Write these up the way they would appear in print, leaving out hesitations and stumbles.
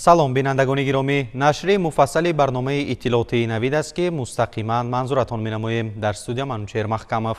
Салом, бинандагони гиромӣ. Нашри муфассали барномаи иттилоотии Навид аст, ки мустақиман манзуратон менамоем. Дар студия Манучеҳр Маҳкамов.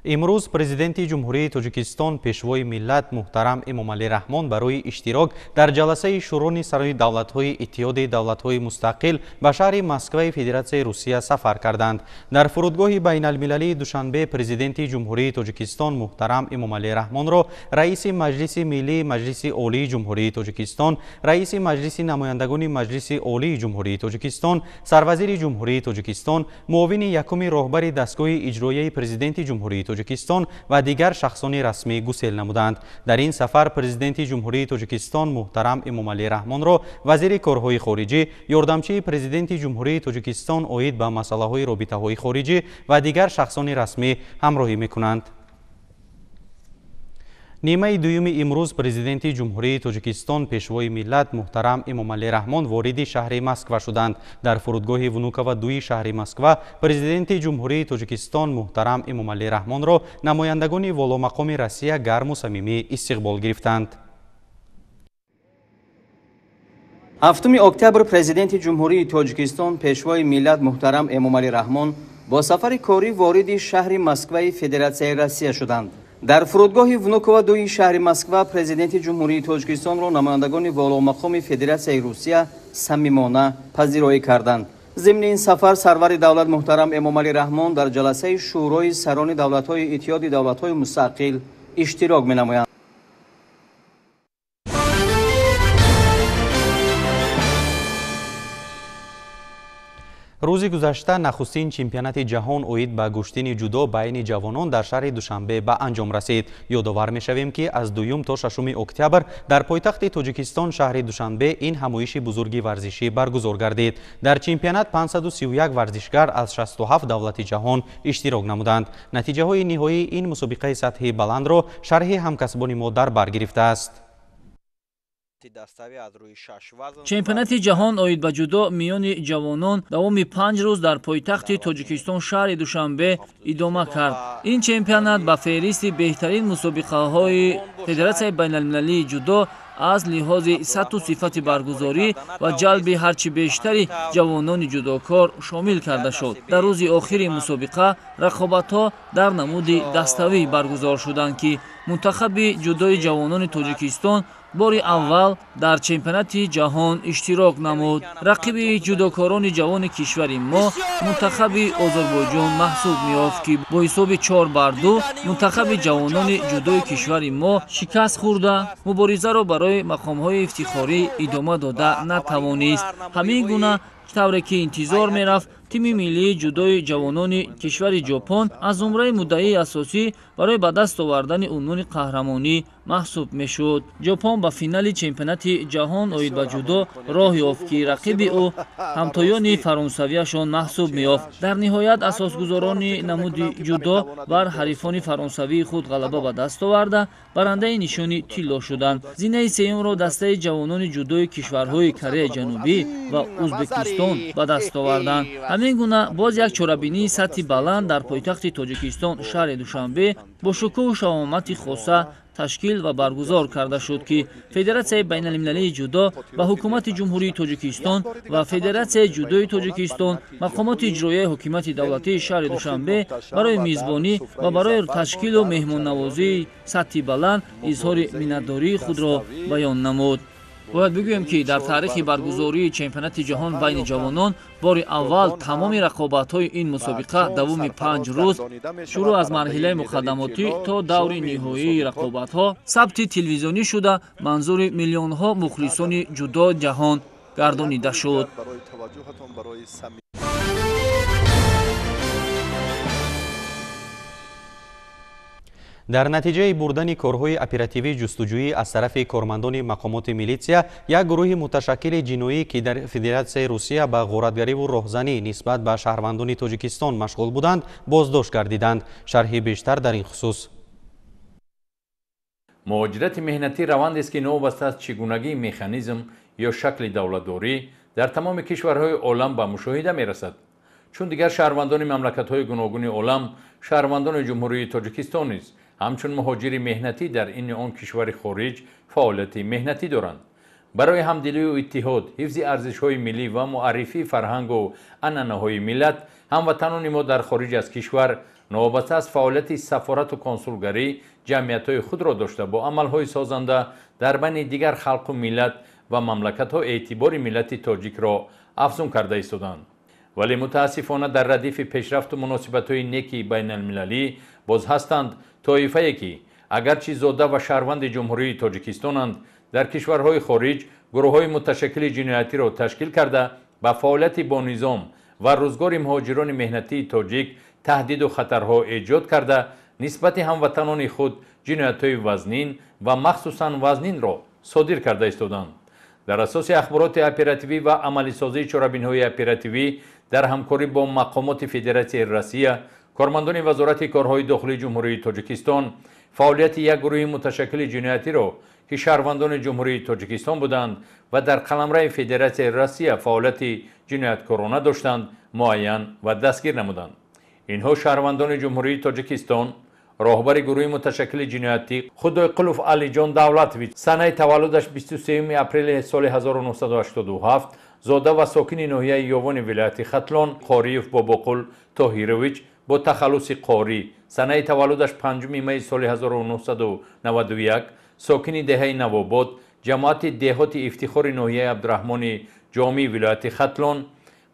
Имрӯз Президенти Ҷумҳурии Тоҷикистон, Пешвои миллат муҳтарам Эмомалӣ Раҳмон барои иштирок дар ҷаласаи Шӯрои сарони давлатҳои Иттиҳоди давлатҳои мустақил ба шаҳри Москваи Федератсияи Русия сафар карданд. Дар фурудгоҳи байналмилалии Душанбе Президенти Ҷумҳурии Тоҷикистон муҳтарам Эмомалӣ Раҳмонро Раиси Маҷлиси Миллии Маҷлиси Олии Ҷумҳурии Тоҷикистон, Раиси Маҷлиси Намояндагони Маҷлиси Олии Ҷумҳурии Тоҷикистон, Сарвазири Ҷумҳурии Тоҷикистон, муовини якуми роҳбари дастгоҳи иҷроияи Президенти Ҷумҳурии Тоҷикистон ва дигар шахсони расмӣ гусел намуданд. Дар ин сафар Президенти Ҷумҳурии Тоҷикистон муҳтарам Эмомалӣ Раҳмонро вазири корҳои хориҷӣ, ёрдамчии Президенти Ҷумҳурии Тоҷикистон оид ба масъалаҳои робитаҳои хориҷӣ ва дигар шахсони расмӣ ҳамроҳӣ мекунанд. Нимаи дуюми имрӯз Президенти Ҷумҳурии Тоҷикистон, Пешвои миллат муҳтарам Эмомалӣ Раҳмон вориди шаҳри Москва шуданд. Дар фурудгоҳи Внуково дуи шаҳри Москва Президенти Ҷумҳурии Тоҷикистон муҳтарам Эмомалӣ Раҳмонро намояндагони воломақоми Россия гарму самимӣ истиқбол гирифтанд. 7 октябр Президенти Ҷумҳурии Тоҷикистон, Пешвои миллат муҳтарам Эмомалӣ Раҳмон бо сафари корӣ вориди шаҳри Москваи Федератсияи Россия шуданд. Дар фурудгоҳи Внуково дуи шаҳри Москва Президенти Ҷумҳурии Тоҷикистонро намояндагони воломақоми Федератсияи Русия самимона пазироӣ карданд. Зимни ин сафар сарвари давлат муҳтарам Эмомалӣ Раҳмон дар ҷаласаи Шӯрои сарони давлатҳои Иттиҳоди давлатҳои мустақил иштирок менамоянд. Рӯзи гузашта нахустин чемпионати ҷаҳон оид ба гӯштини ҷудо байни ҷавонон дар шаҳри Душанбе ба анҷом расид. Ёдовар мешавем, ки аз 2 то 6 октябр дар пойтахти Тоҷикистон, шаҳри Душанбе, ин ҳамоиши бузурги варзишӣ баргузор гардид. Дар чемпионат 531 варзишгар аз 67 давлати ҷаҳон иштирок намуданд. Натиҷаҳои ниҳоии ин мусобиқаи сатҳи баландро шарҳи ҳамкасбони мо дар бар гирифтааст. Чемпионати ҷаҳон оид ба ҷудо миёни ҷавонон давоми 5 рӯз дар пойтахти Тоҷикистон, шаҳри Душанбе идома кард. Ин чемпионат ба феҳристи беҳтарин мусобиқаҳои Федератсияи байналмилалии ҷудо аз лиҳози сатҳу сифати баргузорӣ ва ҷалби ҳарчи бештари ҷавонони ҷудокор шомил карда шуд. Дар рӯзи охири мусобиқа рақобатҳо дар намуди даставӣ баргузор шуданд, ки мунтахаби ҷудои ҷавонони Тоҷикистон бори аввал дар чемпионати ҷаҳон иштирок намуд. Рақиби ҷудокорони ҷавони кишвари мо мунтахаби Озарбойҷон маҳсуб меёфт, ки бо ҳисоби 4-2 мунтахаби ҷавонони ҷудои кишвари мо шикаст хӯрда, муборизаро барои мақомҳои ифтихорӣ идома дода натавонист. Ҳамин гуна, тавре ки интизор мерафт, тими миллии ҷудои ҷавонони кишвари Ҷопон аз зумраи муддаии асосӣ барои ба даст овардани унвони қаҳрамонӣ маҳсуб мешуд. Ҷопон ба финали чемпионати ҷаҳон оид ба ҷудо роҳ ёфт, ки рақиби ӯ ҳамтоёни фаронсавиашон маҳсуб меёфт. Дар ниҳоят асосгузорони намуди ҷудо бар ҳарифони фаронсавии худ ғалаба ба даст оварда, барандаи нишони тилло шуданд. Зинаи сеюмро дастаи ҷавонони ҷудои кишварҳои Кореяи Ҷанубӣ ва Ӯзбекистон ба даст оварданд. Ҳамин гуна боз як чорабинии сатҳи баланд дар пойтахти Тоҷикистон, шаҳри Душанбе, бо шукӯҳу шаҳомати хоса ташкил ва баргузор карда шуд, ки Федератсияи байналмилалии ҷудо ба ҳукумати Ҷумҳурии Тоҷикистон ва Федератсияи ҷудои Тоҷикистон, мақомоти иҷроияи ҳокимияти давлатии шаҳри Душанбе барои мизбонӣ ва барои ташкилу меҳмоннавозии сатҳи баланд изҳори миннатдории худро баён намуд. Бояд бигӯем, ки дар таърихи баргузории чемпионати ҷаҳон байни ҷавонон бори аввал тамоми рақобатҳои ин мусобиқа давоми 5 рӯз, шурӯъ аз марҳилаи муқаддамотӣ то даври ниҳоии рақобатҳо, сабти телевизионӣ шуда, манзури миллионҳо мухлисони ҷудо ҷаҳон гардонида шуд. Дар натиҷаи бурдани корҳои оперативии ҷустуҷӯӣ аз тарафи кормандони мақомоти милитсия, як гурӯҳи муташаккили ҷиноӣ, ки дар Федератсияи Русия ба ғоратгариву роҳзанӣ нисбат ба шаҳрвандони Тоҷикистон машғул буданд, боздошт гардиданд. Шарҳи бештар дар ин хусус. Муҳоҷирати меҳнатӣ равандест, ки новобаста аз чигунагии механизм ё шакли давлатдорӣ дар тамоми кишварҳои олам ба мушоҳида мерасад. Чун дигар шаҳрвандони мамлакатҳои гуногуни олам, шаҳрвандони Ҷумҳурии Тоҷикистон низ ҳамчун муҳоҷири меҳнатӣ дар ин ё он кишвари хориҷ фаъолияти меҳнатӣ доранд. Барои ҳамдилию иттиҳод, ҳифзи арзишҳои миллӣ ва муаррифии фарҳангу анъанаҳои миллат, ҳамватанони мо дар хориҷ аз кишвар новобаста аз фаъолияти сафорату консулгарӣ ҷамъиятҳои худро дошта бо амалҳои созанда дар байни дигар халқу миллат ва мамлакатҳо эътибори миллати тоҷикро афзун карда истоданд. Вале мутаассифона дар радифи пешрафту муносибатҳои неки байналмилалӣ боз ҳастанд тоифае ки агарчи зода ва шаҳрванди Ҷумҳурии Тоҷикистонанд, дар кишварҳои хориҷ гурӯҳҳои муташаккили ҷиноятиро ташкил карда ба фаъолияти бонизом ва рӯзгори муҳоҷирони меҳнатии тоҷик таҳдиду хатарҳо эҷод карда нисбати ҳамватанони худ ҷиноятҳои вазнин ва махсусан вазнинро содир карда истоданд. Дар асоси ахбороти оперативӣ ва амалисозии чорабиниҳои оперативӣ дар ҳамкорӣ бо мақомоти Федератсияи Россия, кормандони Вазорати корҳои дохилии Ҷумҳурии Тоҷикистон фаъолияти як гурӯҳи муташаккили ҷиноятиро ки шаҳрвандони Ҷумҳурии Тоҷикистон буданд ва дар қаламрави Федератсияи Россия фаъолияти ҷинояткорона доштанд, муайян ва дастгир намуданд. Инҳо шаҳрвандони Ҷумҳурии Тоҷикистон, роҳбари гурӯҳи муташаккили ҷиноятӣ Худойқулов Алиҷон Давлатович, санаи таваллудаш 23 апрели соли 1987, зода ва сокини ноҳияи Ёвони вилояти Хатлон, Қориев Бобоқул Тоҳирович бо тахаллуси Қорӣ, санаи таваллудаш 5 майи соли 1991, сокини деҳаи Навобод, ҷамоати деҳоти Ифтихори ноҳияи Абдураҳмони Ҷомии вилояти Хатлон,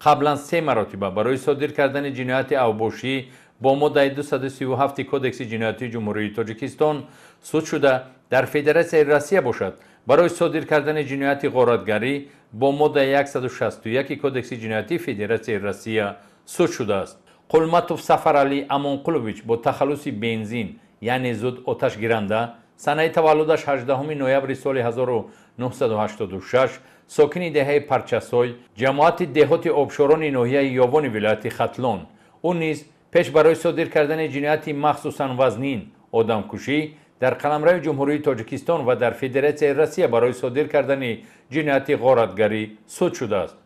қаблан 3 маротиба барои содир кардани ҷинояти авбошӣ бо моддаи 237 Кодекси ҷиноятии Ҷумҳурии Тоҷикистон суд шуда, дар Федератсияи Россия бошад барои содир кардани ҷинояти ғоратгарӣ бо моддаи 161 Кодекси ҷиноятии Федератсияи Россия суд шудааст. Қулматов Сафаралӣ Амонқулович бо тахаллуси Бензин, яъне зуд оташгиранда, санаи таваллудаш 18 ноябри соли 1986, сокини деҳаи Парчасой, ҷамоати деҳоти Обшорони ноҳияи Ёвони вилояти Хатлон. Ӯ низ пеш барои содир кардани ҷинояти махсусан вазнин одамкушӣ дар қаламрави Ҷумҳурии Тоҷикистон ва дар Федератсияи Россия барои содир кардани ҷинояти ғоратгарӣ суд шудааст.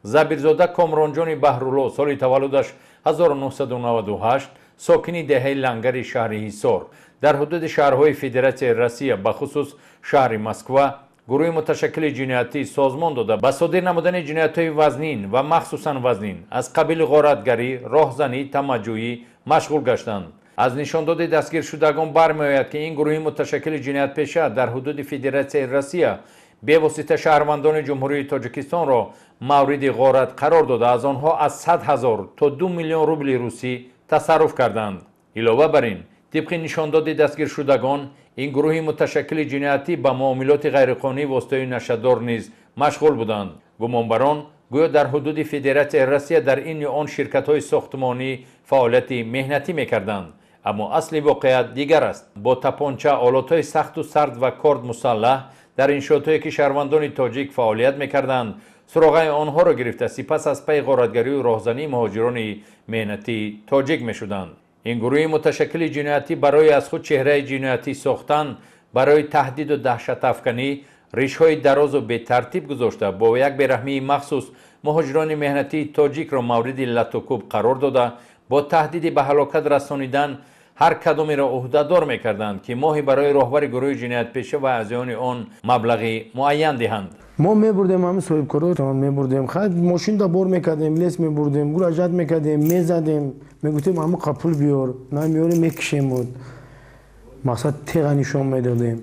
Забирзода Комронҷони Баҳрулло, соли таваллудаш 1998, сокини деҳаи Лангари шаҳри Ҳисор, дар ҳудуди шаҳрҳои Федератсияи Россия, бахусус шаҳри Москва, гурӯҳи муташаккили ҷиноятӣ созмон дода ба содир намудани ҷиноятҳои вазнин ва махсусан вазнин аз қабили ғоратгарӣ, роҳзанӣ, тамаҷӯӣ машғул гаштанд. Аз нишондоди дастгиршудагон бармеояд, ки ин гурӯҳи муташаккили ҷиноятпеша дар ҳудуди Федератсияи Россия бевосита шаҳрвандони Ҷумҳурии Тоҷикистонро мавриди ғорат қарор дода аз онҳо аз 100 ҳазор то 2 миллион рубли русӣ тасарруф карданд. Илова бар ин, тибқи нишондоди дастгиршудагон, ин гурӯҳи муташаккили ҷиноятӣ ба муомилоти ғайриқонунӣ воситаи нашадор низ машғул буданд. Гумонбарон гӯё дар ҳудуди Федератсияи Россия дар ин ё он ширкатҳои сохтмонӣ фаъолияти меҳнатӣ мекарданд. Аммо асли воқеат дигар аст. Бо тапонча, олотҳои сахту сард ва корд мусаллаҳ дар иншоотҳое ки шаҳрвандони тоҷик фаъолият мекарданд, суроғаи онҳоро гирифта сипас аз пайи ғоратгарию роҳзании муҳоҷирони меҳнатии тоҷик мешуданд. Ин гурӯҳи муташаккили ҷиноятӣ барои аз худ чеҳраи ҷиноятӣ сохтан, барои таҳдиду даҳшатафканӣ ришҳои дарозу бетартиб гузошта бо як бераҳмии махсус муҳоҷирони меҳнатии тоҷикро мавриди латукӯб қарор дода бо таҳдиди ба ҳалокат расонидан ҳар кадомеро ӯҳдадор мекарданд, ки моҳи барои роҳбари гурӯҳи ҷиноятпеша ва аъзоёни он маблағи муайян диҳанд. Мо мебурдем ҳамин соҳибкоротон мебурдем, мошинда бор мекардем, лес мебурдем, гулажат мекардем, мезадем, мегуфтем ҳамон қапул биёр, намеёрем, мекишемуд. Мақсад теға нишон медодем.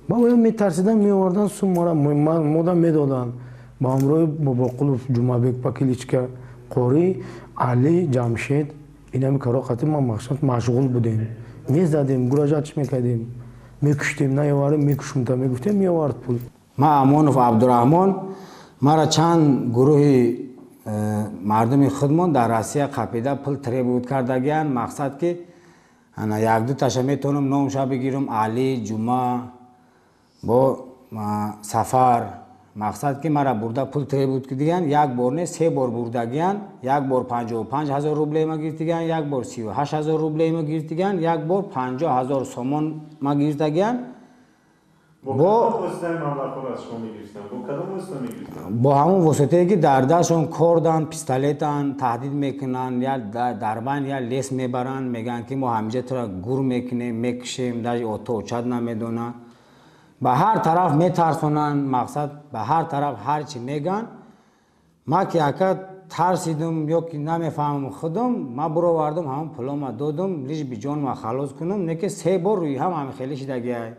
Ба метарсидан меовардан, сум мода медоданд. Ба ҳамроҳи Бобоқулов Ҷумабек Пакиличка, Қорӣ, Али, Ҷамшед, инами каро қатӣ ма мақсад машғул будем. Мезадем, гулажатш мекардем, мекуштем, наёварем, мекушумта, мегуфтем, меовард пул. Ман Амонов Абдураҳмон, мара чанд гурӯҳи мардуми худмон дар Россия қапида пул требуют кардагиянд. Мақсад ки якду таша метавонам номша бигирам, Али, Ҷума бо Сафар. Мақсад ки мара бурда пул требуют кардагиянд, як бор не, 3 бор бурдагиянд. Як бор 55 ҳазор рублей ма гирифтагиянд, як бор 38 ҳазор рублей ма гирифтагиянд, як бор 50 ҳазор сомон ма гирифтагиянд. Бо ҳамон воситае ки дар дастшон кордан, пистолетан, таҳдид мекунанд, я дар байн я лес мебаранд, мегӯянд ки мо ҳамиҷа тура гур мекунем, мекушем, даже ото очат намедонанд. Ба ҳар тараф метарсонанд, мақсад ба ҳар тараф ҳар чӣ мегӯянд. Ма ки ака тарсидум ё ки намефаҳмам худум, ма буровардум, ҳамон пулома додум, лиш би ҷонма халос кунум, не ки се бор рӯи ҳам ҳамин хеле шидагиай.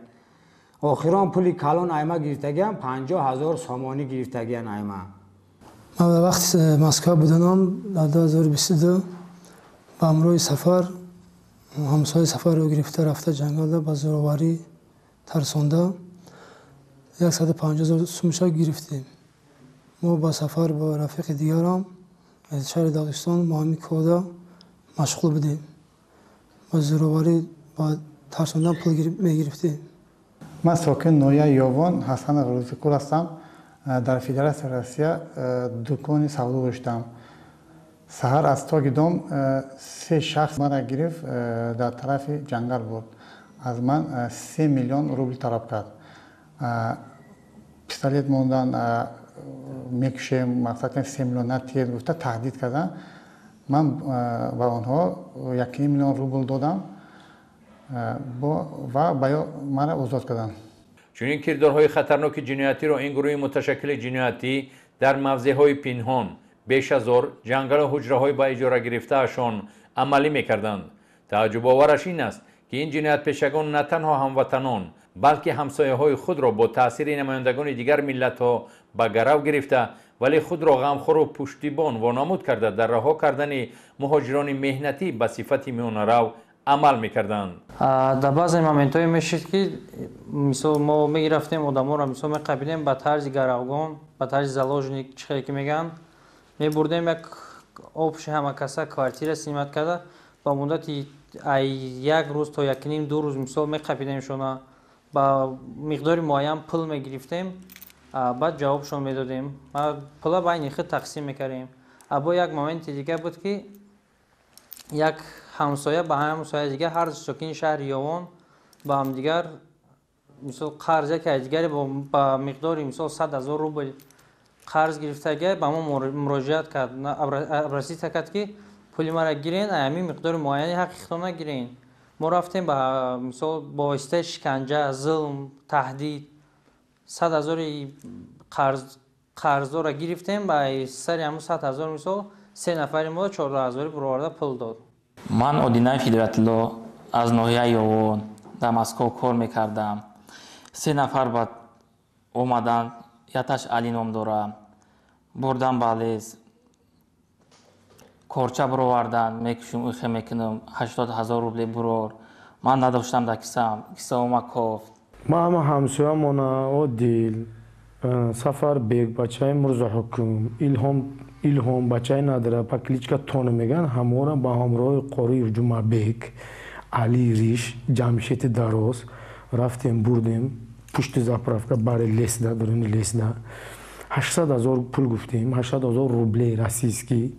Охирон пули калон айма гирифтагиам 50 000 сомонӣ гирифтагиан айма. Ман дар вақти Москва буданам дар 2022 ба ҳамроҳи Сафар ҳамсояи Сафарро гирифта рафта ҷангалда ба зӯроварӣ тарсонда 150 000 сумша гирифтем. Мо ба Сафар бо рафиқи дигарам аз шаҳри Дағистон мо ҳамин корда машғул будем. Ба зӯроварӣ ба тарсондан пул мегирифтем. Ман сокини ноҳияи Ёвон Ҳасан Рӯзикул ҳастам. Дар Федератсияи Россия дукони савдо доштам. Саҳар аз тоги дом се шахс мара гирифт, дар тарафи ҷангал бурд. Аз ман 3 миллион рубл талаб кард. Пистолет мондан, мекушем, мақсад 3 миллион натиед гуфта таҳдид карданд. Ман ба онҳо 1 миллион рубл додам ва мара озод карданд. Чунин кирдорҳои хатарноки ҷиноятиро ин гурӯҳи муташаккили ҷиноятӣ дар мавзеъҳои пинҳон, бешазор, ҷангалу ҳуҷраҳои ба иҷора гирифтаашон амалӣ мекарданд. Тааҷҷубовараш ин аст, ки ин ҷиноятпешагон на танҳо ҳамватанон, балки ҳамсояҳои худро бо таъсири намояндагони дигар миллатҳо ба гарав гирифта, вале худро ғамхору пуштибон вонамуд карда дар раҳо кардани муҳоҷирони меҳнатӣ ба сифати миёнарав амал мекарданд. Дар баъзе моментҳое мешид, ки мисол мо мегирафтем одаморо, мисол меқабидем ба тарзи гаравгон, ба тарзи заложник, чӣ хеле ки мегӯянд, мебурдем як обши ҳамакаса квартира снимат карда, ба муддати як рӯз то якним ду рӯз мисол меқабидемшона, ба миқдори муайян пул мегирифтем, баъд ҷавобшон медодем, пула байни худ тақсим мекардем. Бо як моменти дигар буд, ки як ҳамсоя ба ҳамсояи дигар, ҳар сокини шаҳри Ёвон ба ҳамдигар мисол қарз яке аз дигаре ба миқдори мисол 100 000 рубл қарз гирифтагия ба мо муроҷиат кард, обратиться кард, ки пули мара гирен, ҳамин миқдори муайяни ҳаққи худтон нагирен. Мо рафтем ба мисол бо воситаи шиканҷа, зулм, таҳдид 100 000 қарздорро гирифтем, ба сари ҳамун 100 000 мисол се нафари мо 14 000 буроварда пул дод. Ман Одинаи Фидоятулло аз ноҳияи Ёвон дар Москва кор мекардам. Се нафар баъд омаданд, яташ Али ном дорам. Бурдам ба лес, корча буровардан, мекушум, ихе мекунам, 80 000 рубле бурор. Ман надоштам дар кисам, кисаома кофт. Ма ҳама ҳамсоямона Одил, Сафарбек, бачаи Мурзоҳукм, Илҳом бачаи Надира, па кличка Тоне мегӯянд, ҳамора ба ҳамроҳи Қориев Ҷумъабек, Али Риш, Ҷамшеди Дароз рафтем, бурдем пушти заправка бари лесда, даруни лесда 800 000 пул гуфтем, 800 000 рублей российский.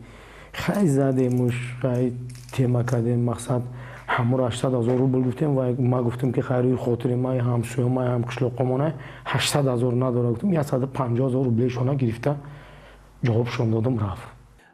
Хай задемуш, хай тема кардем, мақсад ҳамора 800 000 рубл гуфтем ва ма гуфтем, ки хайрӯи хотири май ҳамсоя май ҳам қишлоқомона 800 000 надора, гуфтем 150 000 рублешона гирифта ҷавобшон додам, рафт.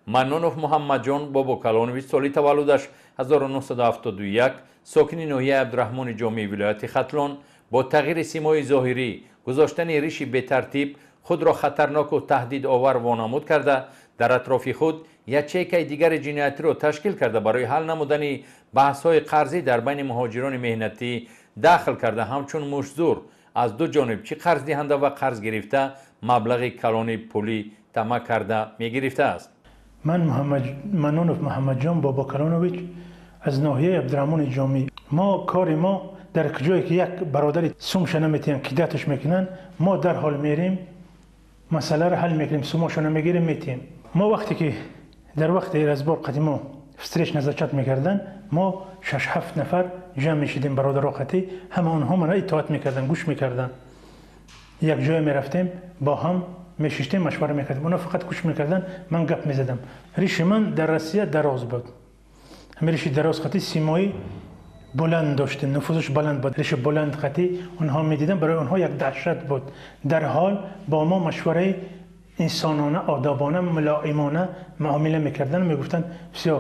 Маннонов Муҳаммадҷон Бобокалонович соли таваллудаш 1971, сокини ноҳияи Абдураҳмони Ҷомии вилояти Хатлон, бо тағйири симои зоҳирӣ, гузоштани риши бетартиб худро хатарноку таҳдидовар вонамуд карда, дар атрофи худ ячейкаи дигари ҷиноятиро ташкил карда, барои ҳал намудани баҳсҳои қарзӣ дар байни муҳоҷирони меҳнатӣ дахл карда, ҳамчун муштзур аз ду ҷониб, чӣ қарздиҳанда ва қарз гирифта, маблағи калони пулӣ тамаъ карда мегирифтааст. Ман Маннонов Муҳаммадҷон Бобокалонович аз ноҳияи Абдураҳмони Ҷомӣ. Мо кори мо дар ҷое ки як бародари сумша наметиҳанд, кидаташ мекунанд, мо дарҳол мерем, масъаларо ҳал мекунем, сумошона мегирем, метиҳем. Мо вақте ки дар вақти разбор қати мо встреч назначать мекарданд, мо 6-7 нафар ҷамъ мешидем бародаро қатӣ, ҳама онҳо мана итоат мекарданд, гӯш мекарданд. Як ҷое мерафтем, бо ҳам мешиштем, машвара мекардем. Онҳо фақат гӯш мекарданд, ман гап мезадам. Риши ман дар Россия дароз буд. Ҳамин риши дароз қатӣ симои بلند داشته، نفوذش بلند بود، ریش بلند قطعی اونها میدیدن، برای اونها یک دهشت بود. در حال با ما مشوره انسانانه، آدابانه، ملائمانه معامله میکردن، میگفتن всё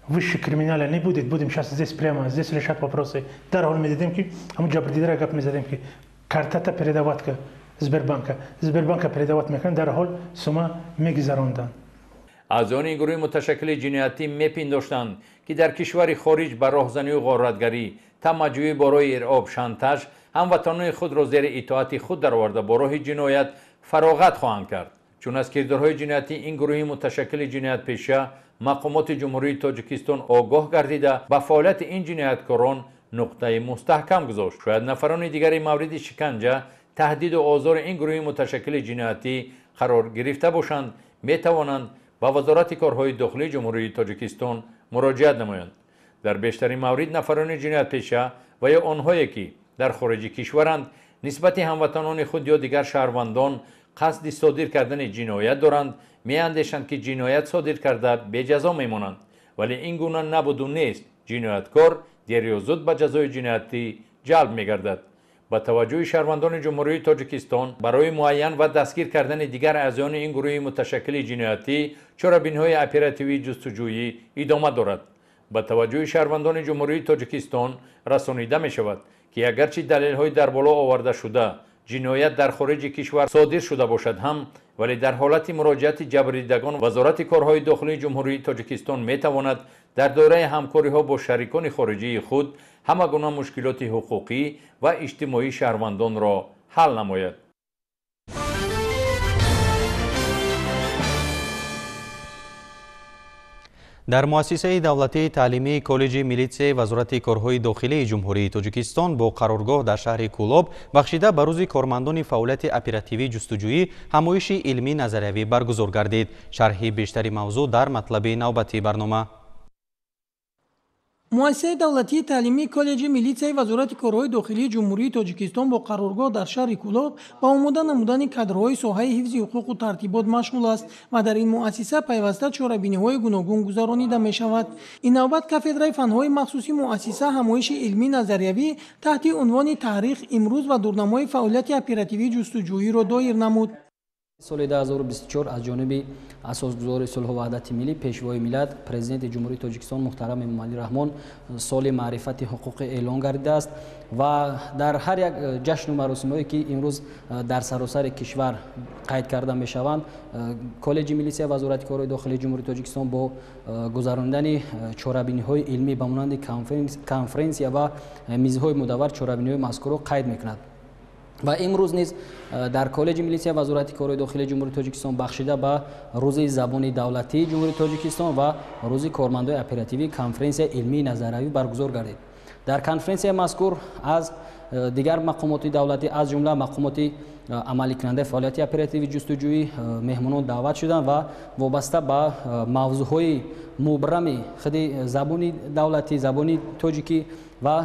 высший криминала не будет, будем сейчас здесь прямо здесь решать вопросы. در حال میدیدیم که همون جبردیده را گپ میزدیم که کارتتا передавать که Сбербанка, Сбербанка передавать میکنن، در حال سوما میگذراندن. اعضای این گروه متشکل جنایتی میپنداشتند که در کشور خارج به راهزنی و غارتگری، طمع‌جویی برای ارعاب، شانتاژ هموطنان خود را زیر اطاعت خود درآورده با راه جنایت فراغت خواهند کرد. چون از کردارهای جنایتی این گروه متشکل جنایت پیشه مقامات جمهوری تاجیکستان آگاه گردیده به فعالیت این جنایتکاران نقطه مستحکم گذاشت. شاید نفران دیگری مورد شکنجه، تهدید و آزار این گروه متشکل جنایتی قرار گرفته باشند، میتوانند به وزارت کارهای داخلی جمهوری تاجیکستان مراجعت نمایند. در بیشترین مورد نفران جنایت پیشه و یا آنهایی که در خارج کشورند نسبت هموطنان خود یا دیگر شهروندان قصد صادر کردن جنایت دارند، میاندیشند که جنایت صادر کرده بی جزا میمانند، ولی این گونه نبود و نیست. جنایتکار دیر یا زود به جزای جنایتی جلب میگردد. با توجه شهروندان جمهوری تاجیکستان برای معین و دستگیر کردن دیگر اعضای این گروه متشکل جنایتی چاره‌بینی‌های اپراتیوی جستجویی ادامه دارد. با توجه شهروندان جمهوری تاجیکستان رسانیده می شود که اگرچه دلیل‌های در بالا آورده شده جنایت در خارج کشور صادر شده باشد هم، ولی در حالت مراجعت جبریدگان وزارت کارهای داخلی جمهوری تاجیکستان می تواند در دایره همکاری‌ها با شریکان خارجی خود همه گونه مشکلات حقوقی و اجتماعی شهروندان را حل نماید. در مؤسسه دولتی تعلیمی کالج میلیتسیای وزارت کارهای داخلی جمهوری تاجیکستان با قرارگاه در شهر کولاب بخشیده به روز کارمندان فعالیت اپراتیوی جستجویی همایش علمی نظریوی برگزار گردید. شرح بیشتری موضوع در مطلب نوبتی برنامه. муассисаи давлатии таълимии коллеҷи милитсияи вазорати корҳои дохилии ҷумҳурии тоҷикистон бо қароргоҳ дар шаҳри кӯлоб ба омода намудани кадрҳои соҳаи ҳифзи ҳуқуқу тартибот машғул аст ва дар ин муассиса пайваста чорабиниҳои гуногун гузаронида мешавад. Ин навбат кафедраи фанҳои махсуси муассиса ҳамоиши илмӣ назариявӣ таҳти унвони таърих, имрӯз ва дурнамои фаъолияти оперативии ҷустуҷӯиро доир намуд. Соли 2024 аз ҷониби асосгузори сулҳу ваҳдати миллӣ, пешвои миллат, президенти Ҷумҳурии Тоҷикистон муҳтарам Эмомалӣ Раҳмон соли маърифати ҳуқуқӣ эълон гардидааст ва дар ҳар як ҷашну маросимҳое ки имрӯз дар саросари кишвар қайд карда мешаванд, коллеҷи милитсия вазорати корҳои дохилии Ҷумҳурии Тоҷикистон бо гузарондани чорабиниҳои илмӣ ба монанди конференсия ва мизҳои мудаввар чорабиниҳои мазкурро қайд мекунад. Ва имрӯз низ дар коллеҷи милитсия вазорати корҳои дохилии Ҷумҳурии Тоҷикистон бахшида ба рӯзи забони давлатии Ҷумҳурии Тоҷикистон ва рӯзи кормандои оперативӣ конференсияи илмии назариявӣ баргузор гардид. Дар конференсияи мазкур аз дигар мақомоти давлатӣ, аз ҷумла мақомоти амаликунандаи фаъолияти оперативии ҷустуҷӯӣ меҳмонон даъват шуданд ва вобаста ба мавзӯъҳои мубрами худи забони давлатӣ, забони тоҷикӣ ва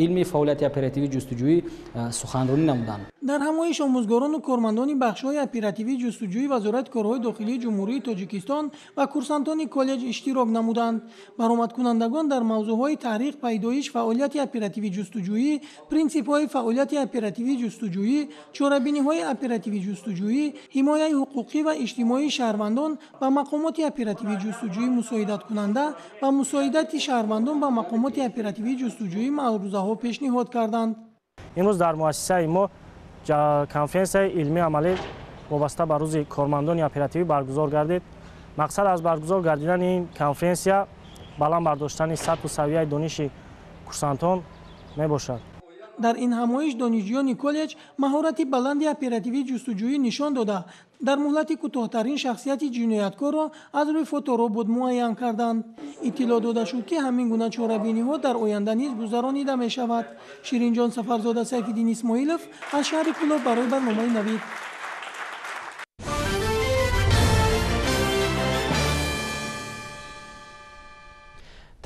илми фаъолияти оперативии ҷустуҷӯӣ суханронӣ намуданд. Дар ҳамоиш омӯзгорону кормандони бахшҳои оперативии ҷустуҷӯи вазорати корҳои дохилии Ҷумҳурии Тоҷикистон ва курсантони коллеҷ иштирок намуданд. Баромадкунандагон дар мавзӯъҳои таърих, пайдоиш, фаъолияти оперативии ҷустуҷӯӣ, принсипҳои фаъолияти оперативии ҷустуҷӯӣ, чорабиниҳои оперативии ҷустуҷӯӣ, ҳимояи ҳуқуқӣ ва иҷтимоии шаҳрвандон ба мақомоти оперативии ҷустуҷӯӣ мусоидаткунанда ва мусоидати шаҳрвандон ба мақомоти оперативии ҷустуҷӯӣ маърузаҳо пешниҳод карданд. Имрӯз дар муассисаи мо конференсияи илмии амалӣ вобаста ба рӯзи кормандони оперативӣ баргузор гардид. Мақсад аз баргузор гардидани ин конференсия баланд бардоштани сатҳу савияи дониши курсантон мебошад. Дар ин ҳамоиш донишҷӯёни коллеҷ маҳорати баланди оперативии ҷустуҷӯӣ нишон дода, дар муҳлати кӯтоҳтарин шахсияти ҷинояткорро аз рӯи фоторобот муайян карданд. Иттилоъ дода шуд, ки ҳамин гуна чорабиниҳо дар оянда низ гузаронида мешавад. Ширинҷон Сафарзода, Сайфиддин Исмоилов аз шаҳри Кӯлоб барои барномаи Навид.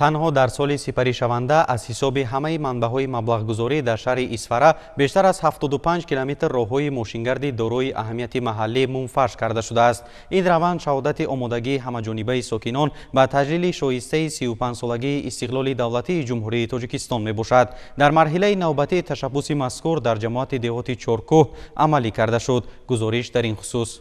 Танҳо дар соли сипаришаванда аз ҳисоби ҳамаи манбаъҳои маблағгузорӣ дар шаҳри Исфара бештар аз 75 километр роҳҳои мошингарди дорои аҳамияти маҳаллӣ мунфарш карда шудааст. Ин раванд шаҳодати омодагии ҳамаҷонибаи сокинон ба таҷлили шоистаи 35-солагии истиқлоли давлатии Ҷумҳурии Тоҷикистон мебошад. Дар марҳилаи навбатии ташаббуси мазкур дар ҷамоати деҳоти Чоркӯҳ амалӣ карда шуд. Гузориш дар ин хусус.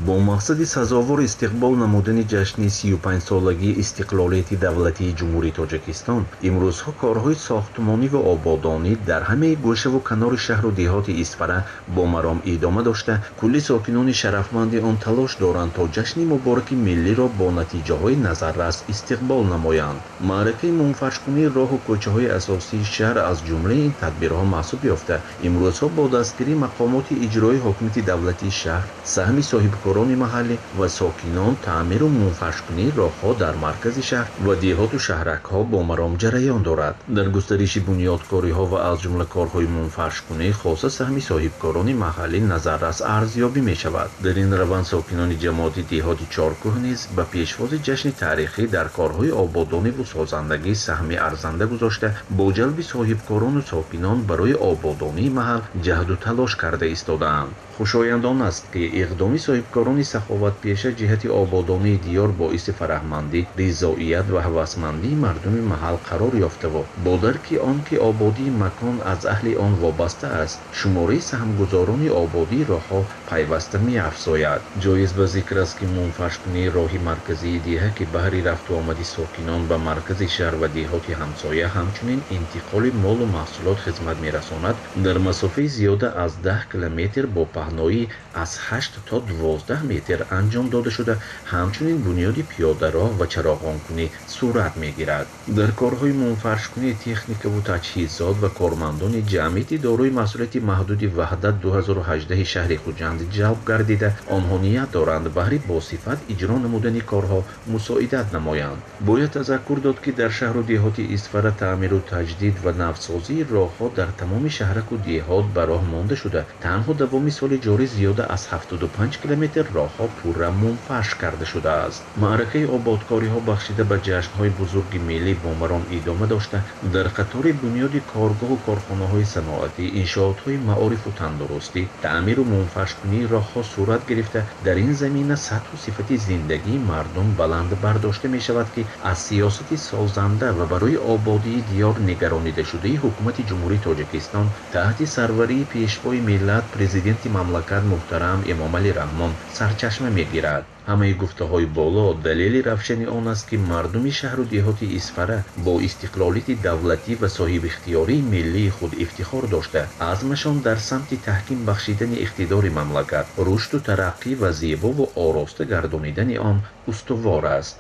Бо мақсади сазовор истиқбол намудани ҷашни 35-солагии истиқлолияти давлатии Ҷумҳурии Тоҷикистон, имрӯзҳо корҳои сохтмонӣ ва ободонӣ дар ҳамаи гӯшаву канори шаҳру деҳоти Исфара бо маром идома дошта, кулли сокинони шарафманди он талош доранд то ҷашни мубораки миллиро бо натиҷаҳои назаррас истиқбол намоянд. Маъракаи мунфаршкунии роҳу кӯчаҳои асосии шаҳр аз ҷумлаи ин тадбирҳо маҳсуб ёфта, имрӯзҳо бо дастгирии мақомоти иҷроии ҳокимияти давлатии шаҳр, саҳми соҳибкорони маҳаллӣ ва сокинон таъмиру мунфаршкунии роҳҳо дар маркази шаҳр ва деҳоту шаҳракҳо бо маром ҷараён дорад. Дар густариши бунёдкориҳо ва аз ҷумла корҳои мунфаршкунӣ хоса саҳми соҳибкорони маҳаллӣ назаррас арзёбӣ мешавад. Дар ин раванд сокинони ҷамоати деҳоти Чоркӯҳ низ ба пешвози ҷашни таърихӣ дар корҳои ободониву созандагӣ саҳми арзанда гузошта, бо ҷалби соҳибкорону сокинон барои ободонии маҳал ҷаҳду талош карда истодаанд. Хушоянд он аст, ки иқдоми соҳибкорони саховатпеша ҷиҳати ободонии диёр боиси фараҳмандӣ, ризоият ва ҳавасмандии мардуми маҳал қарор ёфтаву бо дарки он ки ободии макон аз аҳли он вобаста аст, шумораи саҳмгузорони ободии роҳҳо пайваста меафзояд. Ҷоиз ба зикр аст, ки мунфаршкунии роҳи марказии деҳа, ки баҳри рафту омади сокинон ба маркази шаҳр ва деҳоти ҳамсоя, ҳамчунин интиқоли молу маҳсулот хизмат мерасонад, дар масофаи зиёда аз 10 километр бо паҳноӣ аз 8 то 12 метр анҷом дода шуда, ҳамчунин бунёди пиёдароҳ ва чароғонкунӣ сурат мегирад. Дар корҳои мунфаршкунии техникаву таҷҳизот ва кормандони ҷамъияти дорои масъулияти маҳдуди Ваҳдат 2018 шаҳри Хуҷанд ҷалб гардида, онҳо ният доранд баҳри босифат иҷро намудани корҳо мусоидат намоянд. Бояд тазаккур дод, ки дар шаҳру деҳоти Исфара таъмиру таҷдид ва навсозии роҳҳо дар тамоми шаҳраку деҳот ба роҳ монда шуда, танҳо давоми соли ҷорӣ зиёда аз 75 километр роҳҳо пурра мунфарш карда шудааст. Маъракаи ободкориҳо бахшида ба ҷашнҳои бузурги миллӣ бо маром идома дошта, дар қатори бунёди коргоҳу корхонаҳои саноатӣ, иншоотҳои маорифу тандурустӣ, таъмиру мунфаршкунии роҳҳо сурат гирифта, дар ин замина сатҳу сифати зиндагии мардум баланд бардошта мешавад, ки аз сиёсати созанда ва барои ободии диёр нигаронидашудаи ҳукумати Ҷумҳурии Тоҷикистон таҳти сарварии пешвои миллат, президенти мамлакат муҳтарам Эмомалӣ Раҳмон сарчашма мегирад. Ҳамаи гуфтаҳои боло далели равшани он аст, ки мардуми шаҳру деҳоти Исфара бо истиқлолияти давлатӣ ва соҳибихтиёрии миллии худ ифтихор дошта, азмашон дар самти таҳким бахшидани иқтидори мамлакат, рушду тараққӣ ва зебову ороста гардонидани он устувор аст.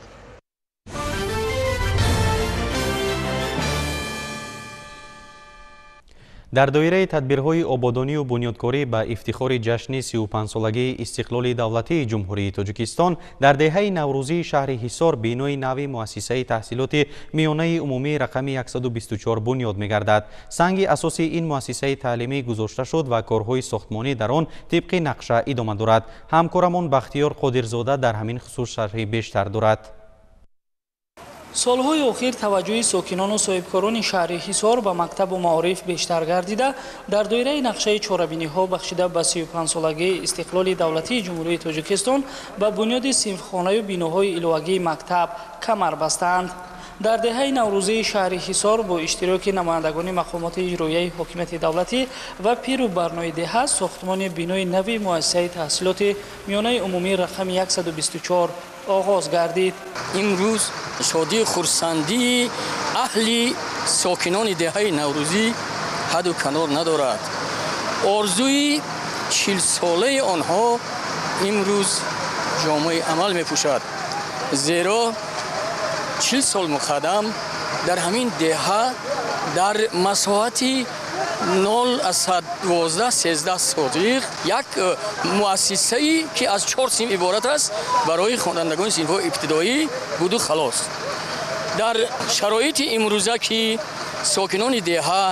Дар доираи тадбирҳои ободонию бунёдкорӣ ба ифтихори ҷашни 35-солагии истиқлоли давлатии Ҷумҳурии Тоҷикистон дар деҳаи Наврӯзии шаҳри Ҳисор бинои нави муассисаи таҳсилоти миёнаи умумии рақами 124 бунёд мегардад. Санги асосии ин муассисаи таълимӣ гузошта шуд ва корҳои сохтмонӣ дар он тибқи нақша идома дорад. Ҳамкорамон Бахтиёр Қодирзода дар ҳамин хусус шарҳи бештар дорад. Солҳои охир таваҷҷӯҳи сокинону соҳибкорони шаҳри Ҳисор ба мактабу маориф бештар гардида, дар доираи нақшаи чорабиниҳо бахшида ба 35-солагии истиқлоли давлатии Ҷумҳурии Тоҷикистон ба бунёди синфхонаю биноҳои иловагии мактаб камар бастаанд. Дар деҳаи Наврӯзии шаҳри Ҳисор бо иштироки намояндагони мақомоти иҷроияи ҳокимияти давлатӣ ва пиру барнои деҳа сохтмони бинои нави муассисаи таҳсилоти миёнаи умумии рақами 124 оғоз гардид. Имрӯз шодии хурсандии аҳли сокинони деҳаи Наврӯзӣ ҳаду канор надорад. Орзуи 40-солаи онҳо имрӯз ҷомаи амал мепӯшад, зеро 40 сол муқаддам дар ҳамин деҳа дар масоҳати 0,1213 сотиқ як муассисае ки аз 4 синф иборат аст барои хонандагони синфҳои ибтидоӣ буду халос. Дар шароити имрӯза ки сокинони деҳа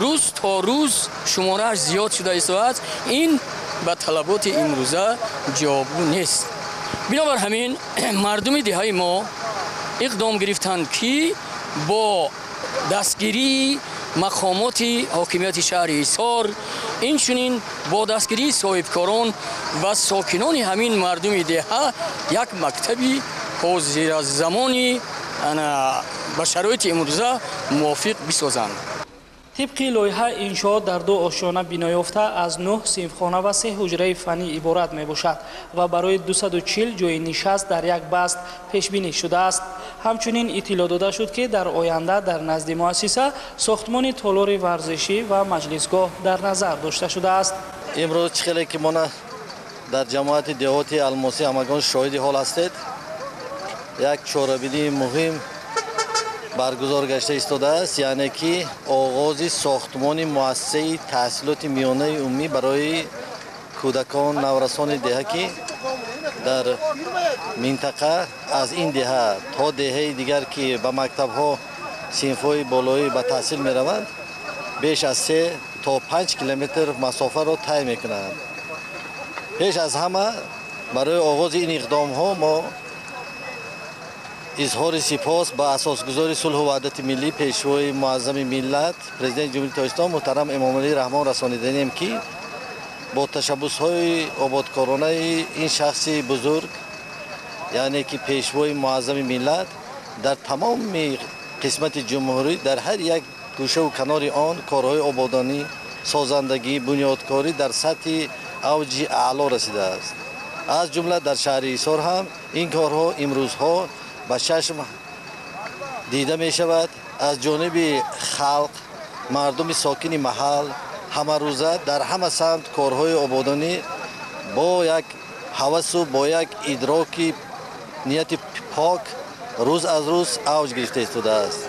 рӯз то рӯз шуморааш зиёд шуда истодааст, ин ба талаботи имрӯза ҷавобгӯ нест. Бинобар ҳамин мардуми деҳаи мо иқдом гирифтанд, ки бо дастгирии мақомоти ҳокимияти шаҳри Ҳисор, инчунин бо дастгирии соҳибкорон ва сокинони ҳамин мардуми деҳа як мактаби ҳозиразамони ба шароити имрӯза мувофиқ бисозанд. Тибқи лоиҳа иншоот дар ду ошёна биноёфта аз 9 синфхона ва 3 ҳуҷраи фаннӣ иборат мебошад ва барои 240 ҷойи нишаст дар як баст пешбинӣ шудааст. Ҳамчунин иттилоъ дода шуд, ки дар оянда дар назди муассиса сохтмони толори варзишӣ ва маҷлисгоҳ дар назар дошта шудааст. Имрӯз чӣ хеле ки мо дар ҷамоати деҳоти Алмосӣ ҳамагон шоҳиди ҳол ҳастед, як чорабинии муҳим баргузор гашта истодааст, яъне ки оғози сохтмони муассисаи таҳсилоти миёнаи умумӣ барои кӯдакон, наврасони деҳа, ки дар минтақа аз ин деҳа то деҳаи дигар, ки ба мактабҳо синфҳои болоӣ ба таҳсил мераванд, беш аз 3 то 5 километр масофаро тай мекунанд. Пеш аз ҳама барои оғози ин иқдомҳо мо изҳори сипос ба асосгузори сулҳу ваҳдати миллӣ, пешвои муаззами миллат, президенти Ҷумҳурии Тоҷикистон муҳтарам Эмомалӣ Раҳмон расониданем, ки бо ташаббусҳои ободкоронаи ин шахси бузург, яъне ки пешвои муаззами миллат, дар тамоми қисмати ҷумҳурӣ, дар ҳар як гӯшаву канори он корҳои ободонӣ, созандагӣ, бунёдкорӣ дар сатҳи авҷи аъло расидааст. Аз ҷумла дар шаҳри Ҳисор ҳам ин корҳо имрӯзҳо ба чашм дида мешавад. Аз ҷониби халқ, мардуми сокини маҳал ҳамарӯза дар ҳама самт корҳои ободонӣ бо як ҳавасу бо як идроки нияти пок рӯз аз рӯз авҷ гирифта истодааст.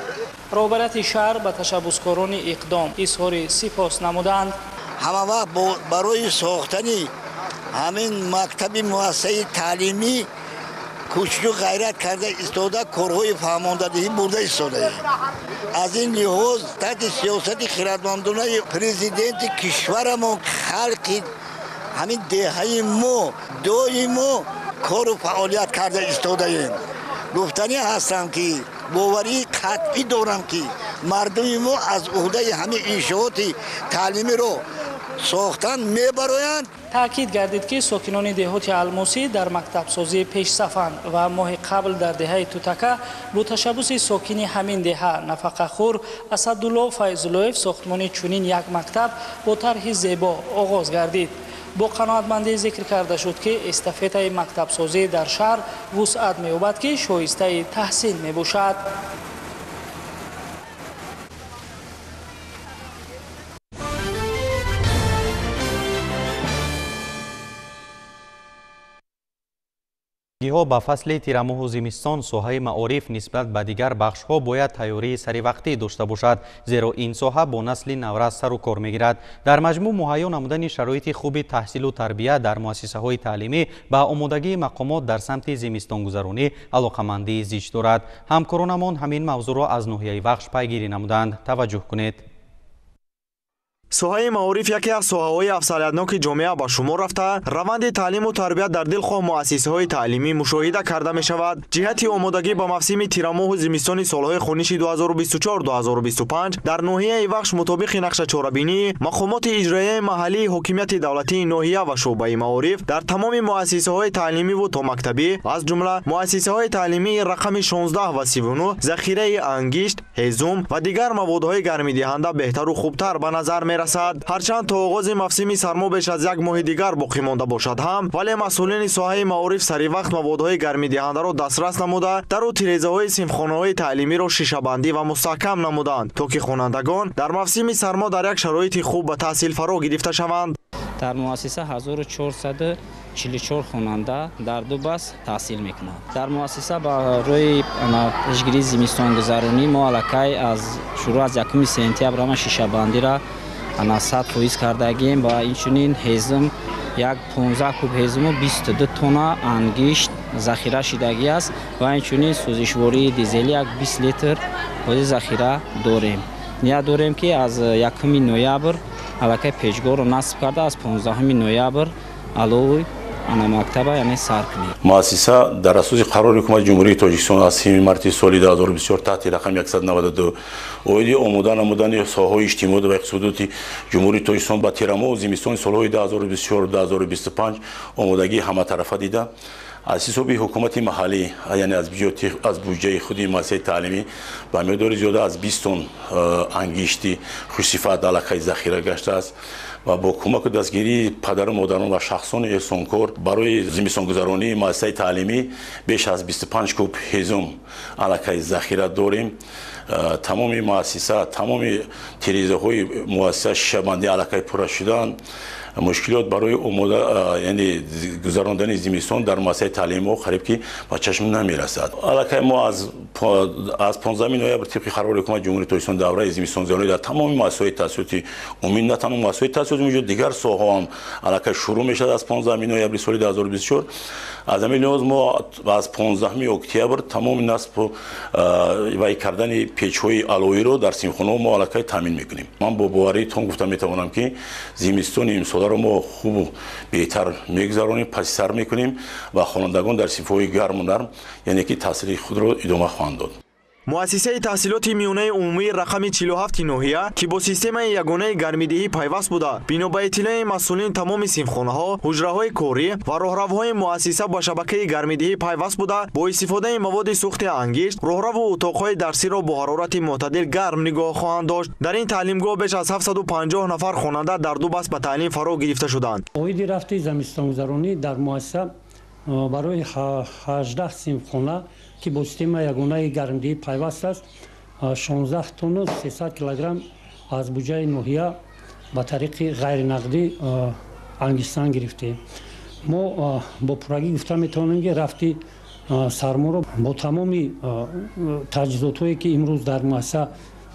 Роҳбарияти шаҳр ба ташаббускорони иқдом изҳори сипос намуданд. Ҳама вақт барои сохтани ҳамин мактаби муассисаи таълимӣ кӯшишу ғайрат карда истода, корҳои фаҳмондадиҳӣ бурда истодаем. Аз ин лиҳоз таҳти сиёсати хиратмандонаи президенти кишварамон халқи ҳамин деҳаи мо доимо кору фаъолият карда истодаем. Гуфтанӣ ҳастам, ки боварии қатъӣ дорам, ки мардуми мо аз уҳдаи ҳамин иншооти таълимиро сохтан мебароянд. Таъкид гардид, ки сокинони деҳоти Алмосӣ дар мактабсозӣ пешсафанд ва моҳи қабл дар деҳаи Тутака бо ташаббуси сокини ҳамин деҳа нафақахӯр Асадулло Файзуллоев сохтмони чунин як мактаб бо тарҳи зебо оғоз гардид. Бо қаноатмандӣ зикр карда шуд, ки эстафетаи мактабсозӣ дар шаҳр вусъат меёбад, ки шоистаи таҳсин мебошад. Гиҳо ба фасли тирамоҳу зимистон соҳаи маориф нисбат ба дигар бахшҳо бояд тайёрии саривақтӣ дошта бошад, зеро ин соҳа бо насли наврас сару кор мегирад. Дар маҷмӯъ муҳайё намудани шароити хуби таҳсилу тарбия дар муассисаҳои таълимӣ ба омодагии мақомот дар самти зимистонгузаронӣ алоқамандии зич дорад. Ҳамкоронамон ҳамин мавзӯъро аз ноҳияи Вахш пайгирӣ намуданд. Таваҷҷӯҳ кунед. Соҳаи маориф яке аз соҳаҳои афзалиятноки ҷомеа ба шумор рафта, раванди таълиму тарбият дар дилхоҳ муассисаҳои таълимӣ мушоҳида карда мешавад. Ҷиҳати омодагӣ ба мавсими тирамоҳу зимистони солҳои хониши 2024-2025 дар ноҳияи Вахш мутобиқи нақшачорабинӣ мақомоти иҷроияи маҳаллии ҳокимияти давлатии ноҳия ва шӯъбаи маориф дар тамоми муассисаҳои таълимиву томактабӣ, аз ҷумла муассисаҳои таълимии рақами 16 ва 39 захираи ангишт, ҳезум ва дигар маводҳои гармидиҳанда беҳтару хубтар ба назар мерасад. Ҳарчанд то оғози мавсими сармо беш аз як моҳи дигар боқӣ монда бошад ҳам, вале масъулини соҳаи маориф саривақт маводҳои гармидиҳандаро дастрас намуда, дару тирезаҳои синфхонаҳои таълимиро шишабандӣ ва мустаҳкам намуданд, то ки хонандагон дар мавсими сармо дар як шароити хуб ба таҳсил фаро гирифта шаванд. Дар муассиса 1444 хонанда дар ду бас таҳсил мекунанд. Дар муассиса барои пешгирии зимистонгузаронӣ мо аллакай аз шурӯъ аз 1 сентябр ҳама шишабандиро 100% кардагием ва инчунин ҳезум як 15 куб ҳезуму 22 тонна ангишт захира шидагӣ аст ва инчунин сӯзишвории дизелӣ як 20 литр ҳозир захира дорем. Ният дорем, ки аз 1 ноябр аллакай печгоҳро насб карда, аз 15 ноябр алови ана мактаба яъне сар кунем. Муассиса дар асоси қарори Ҳукумати Ҷумҳурии Тоҷикистон аз 3 марти соли 2024 таҳти рақами 192 оиди омода намудани соҳаҳои иҷтимоӣ ва иқтисодиёти Ҷумҳурии Тоҷикистон ба тирамоҳу зимистони солҳои 2024-2025 омодагии ҳаматарафа дида, аз ҳисоби ҳукумати маҳаллӣ, яъне аз буҷаи худи муассисаи таълимӣ ба миқдори зиёда аз 20 тонн ангишти хушсифат аллакай захира гаштааст ва бо кӯмаку дастгирии падару модарон ва шахсони эҳсонкор барои зимистонгузаронии муассисаи таълимӣ беш аз 25 куб ҳезум аллакай захира дорем. Тамоми муассиса, тамоми тирезаҳои муассиса шишабандӣ аллакай пурра шудаанд. Мушкилот барои омода, яъне гузарондани зимистон дар муассисаи таълимиҳо қариб ки ба чашм намерасад. Аллакай мо аз 15 ноябр тибқи қарори Ҳукумати Ҷумҳурии Тоҷикистон давраи зимистонгузаронӣ дар тамоми муассисаҳои таҳсилоти умумӣ, на танҳо муассисаҳои таҳсилоти умумӣ, дигар соҳаҳо ҳам аллакай шурӯъ мешавад аз 15 ноябри соли 2024. Аз ҳамин лиҳоз мо аз 15 октябр тамоми насбу вай кардани печҳои алоиро дар синфхонаҳо мо аллакай таъмин мекунем. Ман бо боварии том гуфта метавонам, ки зимистони имсоларо мо хубу беҳтар мегузаронем, паси сар мекунем ва хонандагон дар синфҳои гарму нарм, яъне ки таҳсили худро идома хоҳанд дод. Муассисаи таҳсилоти миёнаи умумии рақами 47 ноҳия, ки бо системаи ягонаи гармидиҳӣ пайваст буда, бино ба иттилои масъулин тамоми синфхонаҳо, ҳуҷраҳои корӣ ва роҳравҳои муассиса ба шабакаи гармидиҳӣ пайваст буда, бо истифодаи маводи сӯхти ангишт роҳраву утоқҳои дарсиро бо ҳарорати мӯътадил гарм нигоҳ хоҳанд дошт. Дар ин таълимгоҳ беш аз 750 нафар хонанда дар ду баст ба таълим фаро гирифта шуданд. Оиди рафти зимистонгузаронӣ дар муассиса барои 18 синфхона, ки бо системаи ягонаи гармидиҳӣ пайваст аст, 16 тонну 300 килограмм аз буҷаи ноҳия ба тариқи ғайринақдӣ ангиштсан гирифтем. Мо бо пуррагӣ гуфта метавонем, ки рафти сарморо бо тамоми таҷҳизотҳое, ки имрӯз дар муассиса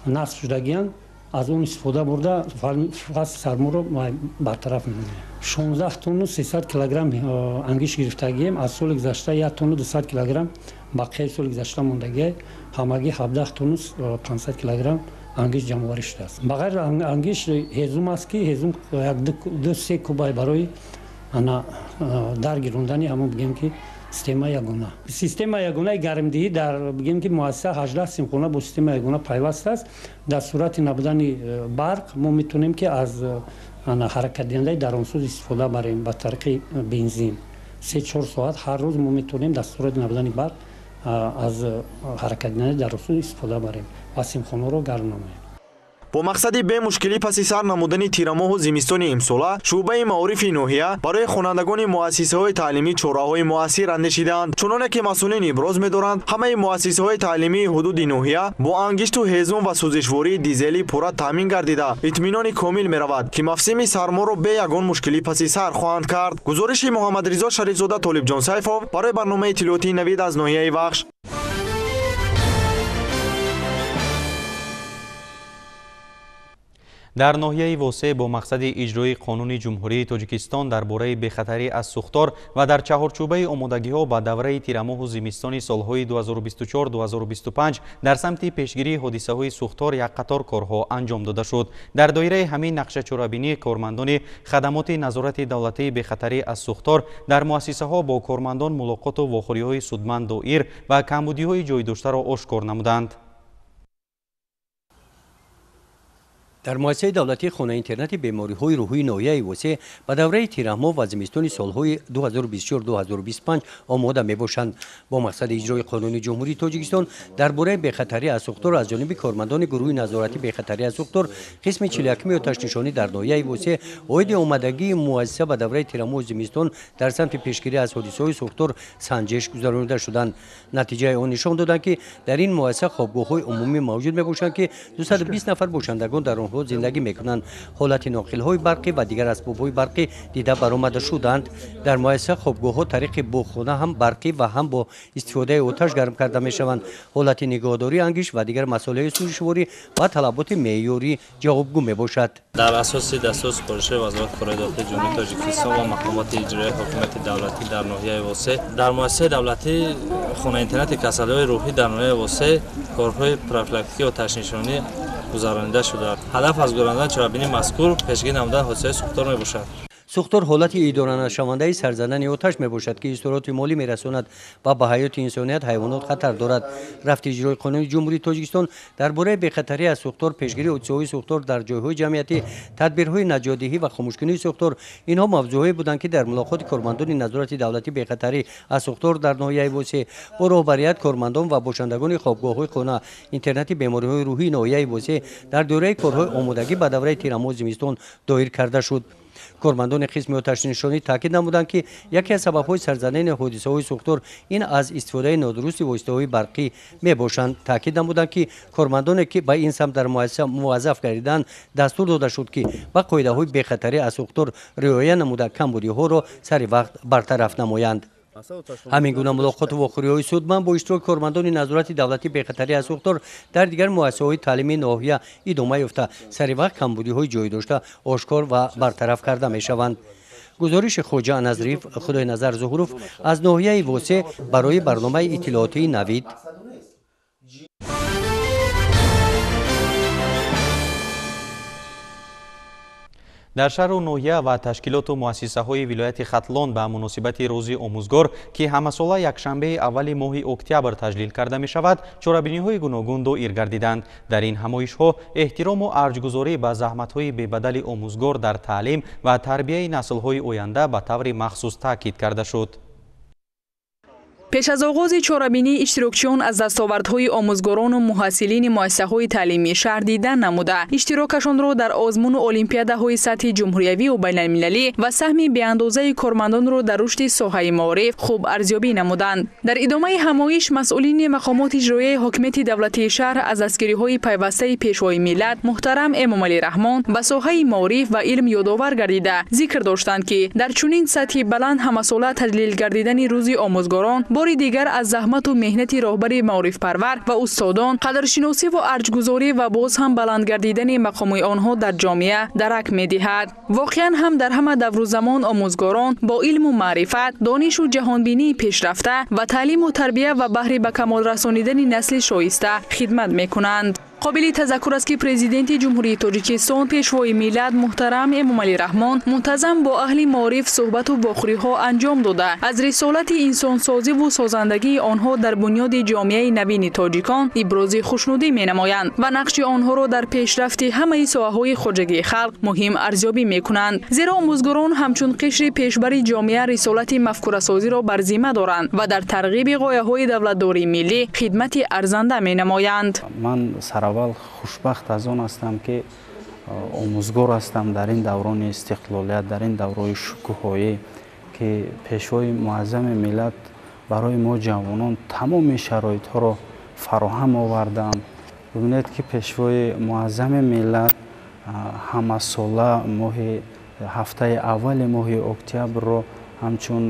насб шудагианд, аз он истифода бурда фасли сарморо бартараф менамоем. 16 тонну 300 килограмм ангишт гирифтагием, аз соли гузашта 1 тонну 200 килограмм бақияи соли гузашта мондагиа, ҳамагӣ 17 тонну 500 килограмм ангишт ҷамъоварӣ шудааст. Ба ғайр ангишт ҳезум аст, ки ҳезум як ду се кубай барои ана дар гирондани ҳамон бигем ки системаи ягона. Системаи ягонаи гармидиҳӣ дар бигем ки муассиса 18 синфхона бо системаи ягона пайваст аст. Дар сурати набудани барқ мо метавонем ки аз ҳаракатдиҳандаи даронсоз истифода барем ба тариқи бензин. 3-4 соат ҳар рӯз мо метавонем дар сурати набудани барқ аз ҳаракатдиҳандаи даронсоз истифода барем ва синфхонаро гарм намоем. Бо мақсади бемушкилӣ паси сар намудани тирамоҳу зимистони имсола, шӯъбаи маорифи ноҳия барои хонандагони муассисаҳои таълимӣ чораҳои муассир андешидаанд. Чуноне ки масъулин иброз медоранд, ҳамаи муассисаҳои таълимии ҳудуди ноҳия бо ангишту ҳезум ва сӯзишвории дизелӣ пурра таъмин гардида, итминони комил меравад, ки мавсими сарморо бе ягон мушкилӣ паси сар хоҳанд кард. Гузориши Муҳаммадризо Шарифзода, Толибҷон Сайфов барои барномаи иттилоотии Навид аз ноҳияи Вахш. Дар ноҳияи Восеъ бо мақсади иҷрои қонуни Ҷумҳурии Тоҷикистон дар бораи бехатарӣ аз сӯхтор ва дар чаҳорчӯбаи омодагиҳо ба давраи тирамоҳу зимистони солҳои 2024-2025 дар самти пешгирии ҳодисаҳои сӯхтор як қатор корҳо анҷом дода шуд. Дар доираи ҳамин нақшачорабинӣ кормандони хадамоти назорати давлатии бехатарӣ аз сӯхтор дар муассисаҳо бо кормандон мулоқоту вохӯриҳои судманд доир ва камбудиҳои ҷойдоштаро ошкор намуданд. Дар муассисаи давлатии хона-интернати бемориҳои рӯҳии ноҳияи Восеъ ба давраи тираҳмоҳ ва зимистони солҳои 2024-2025 омода мебошанд. Бо мақсади иҷрои қонуни Ҷумҳурии Тоҷикистон дар бораи бехатарӣ аз сӯхтор аз ҷониби кормандони гурӯҳи назоратии бехатарӣ аз сӯхтор қисми 41-ми оташнишонӣ дар ноҳияи Восеъ оиди омодагии муассиса ба давраи тирамоҳу зимистон дар самти пешгирӣ аз ҳодисаҳои сӯхтор санҷиш гузаронида шуданд. Натиҷаи он нишон доданд, ки дар ин муассиса хобгоҳҳои умумӣ мавҷуд мебошанд, ки 220 нафар бошандагон дар онҳо зиндагӣ мекунанд. Ҳолати ноқилҳои барқӣ ва дигар асбобҳои барқӣ дида баромада шуданд. Дар муассиса хобгоҳҳо тариқи буғхона ҳам барқӣ ва ҳам бо истифодаи оташ гарм карда мешаванд. Ҳолати нигоҳдории ангишт ва дигар масолеҳи сӯзишворӣ ва талаботи меъёрӣ ҷавобгӯ мебошад. Дар асоси дастуру супоришҳои Вазорати корҳои дохилии Ҷумҳурии Тоҷикистон ва мақомоти иҷроияи ҳокимияти давлатӣ дар ноҳияи Восеъ, дар муассисаи давлатии хона-интернати касалиҳои рӯҳӣ дар ноҳияи Восеъ корҳои профилактикии оташнишонӣ гузаронида шудааст. Ҳадаф аз гузаронидани чорабинии мазкур пешгирӣ намудани ҳодисаҳои сӯхтор мебошад. Сӯхтор ҳолати идоранашавандаи сарзадани оташ мебошад, ки истироҳати молӣ мерасонад ва ба ҳаёти инсоният, ҳайвонот хатар дорад. Рафти иҷрои қонуни Ҷумҳурии Тоҷикистон дар бораи бехатарӣ аз сӯхтор, пешгирии ҳодисаҳои сӯхтор дар ҷойҳои ҷамъиятӣ, тадбирҳои наҷотдиҳӣ ва хомӯшкунии сӯхтор — инҳо мавзӯъҳое буданд, ки дар мулоқоти кормандони назорати давлатии бехатарӣ аз сӯхтор дар ноҳияи Восеъ бо роҳбарият, кормандон ва бошандагони хобгоҳҳои хона интернати бемориҳои рӯҳии ноҳияи Восеъ дар доираи корҳои омодагӣ ба давраи тирамоҳ зимистон доир карда шуд. Кормандони қисми оташнишонӣ таъкид намуданд, ки яке аз сабабҳои сарзадани ҳодисаҳои сӯхтор ин аз истифодаи нодурусти воситаҳои барқӣ мебошанд. Таъкид намуданд, ки кормандоне, ки ба ин самт дар муассиса муваззаф гардиданд, дастур дода шуд, ки ба қоидаҳои бехатарӣ аз сӯхтор риоя намуда, камбудиҳоро сари вақт бартараф намоянд. Ҳамин гуна мулоқоту вохӯриҳои судманд бо иштироки кормандони назорати давлатии бехатарӣ аз сӯхтор дар дигар муассисаҳои таълимии ноҳия идома ёфта, сари вақт камбудиҳои ҷой дошта ошкор ва бартараф карда мешаванд. Гузориши Хоҷа Назриев, Худойназар Зуҳуров аз ноҳияи Восеъ барои барномаи иттилоотии Навид. Дар шаҳру ноҳия ва ташкилоту муассисаҳои вилояти Хатлон ба муносибати рӯзи омӯзгор, ки ҳамасола якшанбеи аввали моҳи октябр таҷлил карда мешавад, чорабиниҳои гуногун доир гардиданд. Дар ин ҳамоишҳо эҳтирому арҷгузорӣ ба заҳматҳои бебадали омӯзгор дар таълим ва тарбияи наслҳои оянда ба таври махсус таъкид карда шуд. Пеш аз оғози чорабинӣ иштирокчиён аз дастовардҳои омӯзгорону муҳассилини муассисаҳои таълимии шаҳр дидан намуда, иштирокашонро дар озмуну олимпиадаҳои сатҳи ҷумҳуриявию байналмилалӣ ва саҳми беандозаи кормандонро дар рушди соҳаи маориф хуб арзёбӣ намуданд. Дар идомаи ҳамоиш масъулини мақомоти иҷроияи ҳокимияти давлатии шаҳр аз дастгириҳои пайвастаи Пешвои миллат муҳтарам Эмомалӣ Раҳмон ба соҳаи маориф ва илм ёдовар гардида, зикр доштанд, ки дар чунин сатҳи баланд ҳамасола таҷлил гардидани рӯзи омӯзгорон бори дигар аз заҳмату меҳнати роҳбари маорифпарвар ва устодон, қадршиносиву арҷгузорӣ ва боз ҳам баланд гардидани мақоми онҳо дар ҷомеа дарак медиҳад. Воқеан ҳам дар ҳама давру замон омӯзгорон бо илму маърифат, донишу ҷаҳонбинии пешрафта ва таълиму тарбия ва баҳри ба камол расонидани насли шоиста хидмат мекунанд. Қобили тазаккур аст, ки Президенти Ҷумҳурии Тоҷикистон, Пешвои миллат муҳтарам Эмомалӣ Раҳмон мунтазам бо аҳли маориф суҳбату вохӯриҳо анҷом дода, аз рисолати инсонсозиву созандагии онҳо дар бунёди ҷомеаи навини тоҷикон ибрози хушнудӣ менамоянд ва нақши онҳоро дар пешрафти ҳамаи соҳаҳои хоҷагии халқ муҳим арзёбӣ мекунанд. Зеро омӯзгорон ҳамчун қишри пешбари ҷомеа рисолати мафкурасозиро бар зимма доранд ва дар тарғиби ғояҳои давлатдории миллӣ хидмати арзанда менамоянд. Ман аввал хушбахт аз он ҳастам, ки омӯзгор ҳастам дар ин даврони истиқлолият, дар ин даврои шукӯҳоӣ, ки Пешвои муаззами миллат барои мо ҷавонон тамоми шароитҳоро фароҳам оварданд. Бибинед, ки Пешвои муаззами миллат ҳамасола моҳи ҳафтаи аввали моҳи октябрро ҳамчун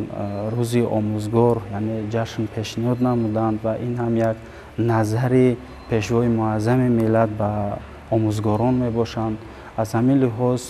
рӯзи омӯзгор, яъне ҷашн пешниҳод намуданд ва ин ҳам як назари Пешвои муаззами миллат ба омӯзгорон мебошанд. Аз ҳамин лиҳоз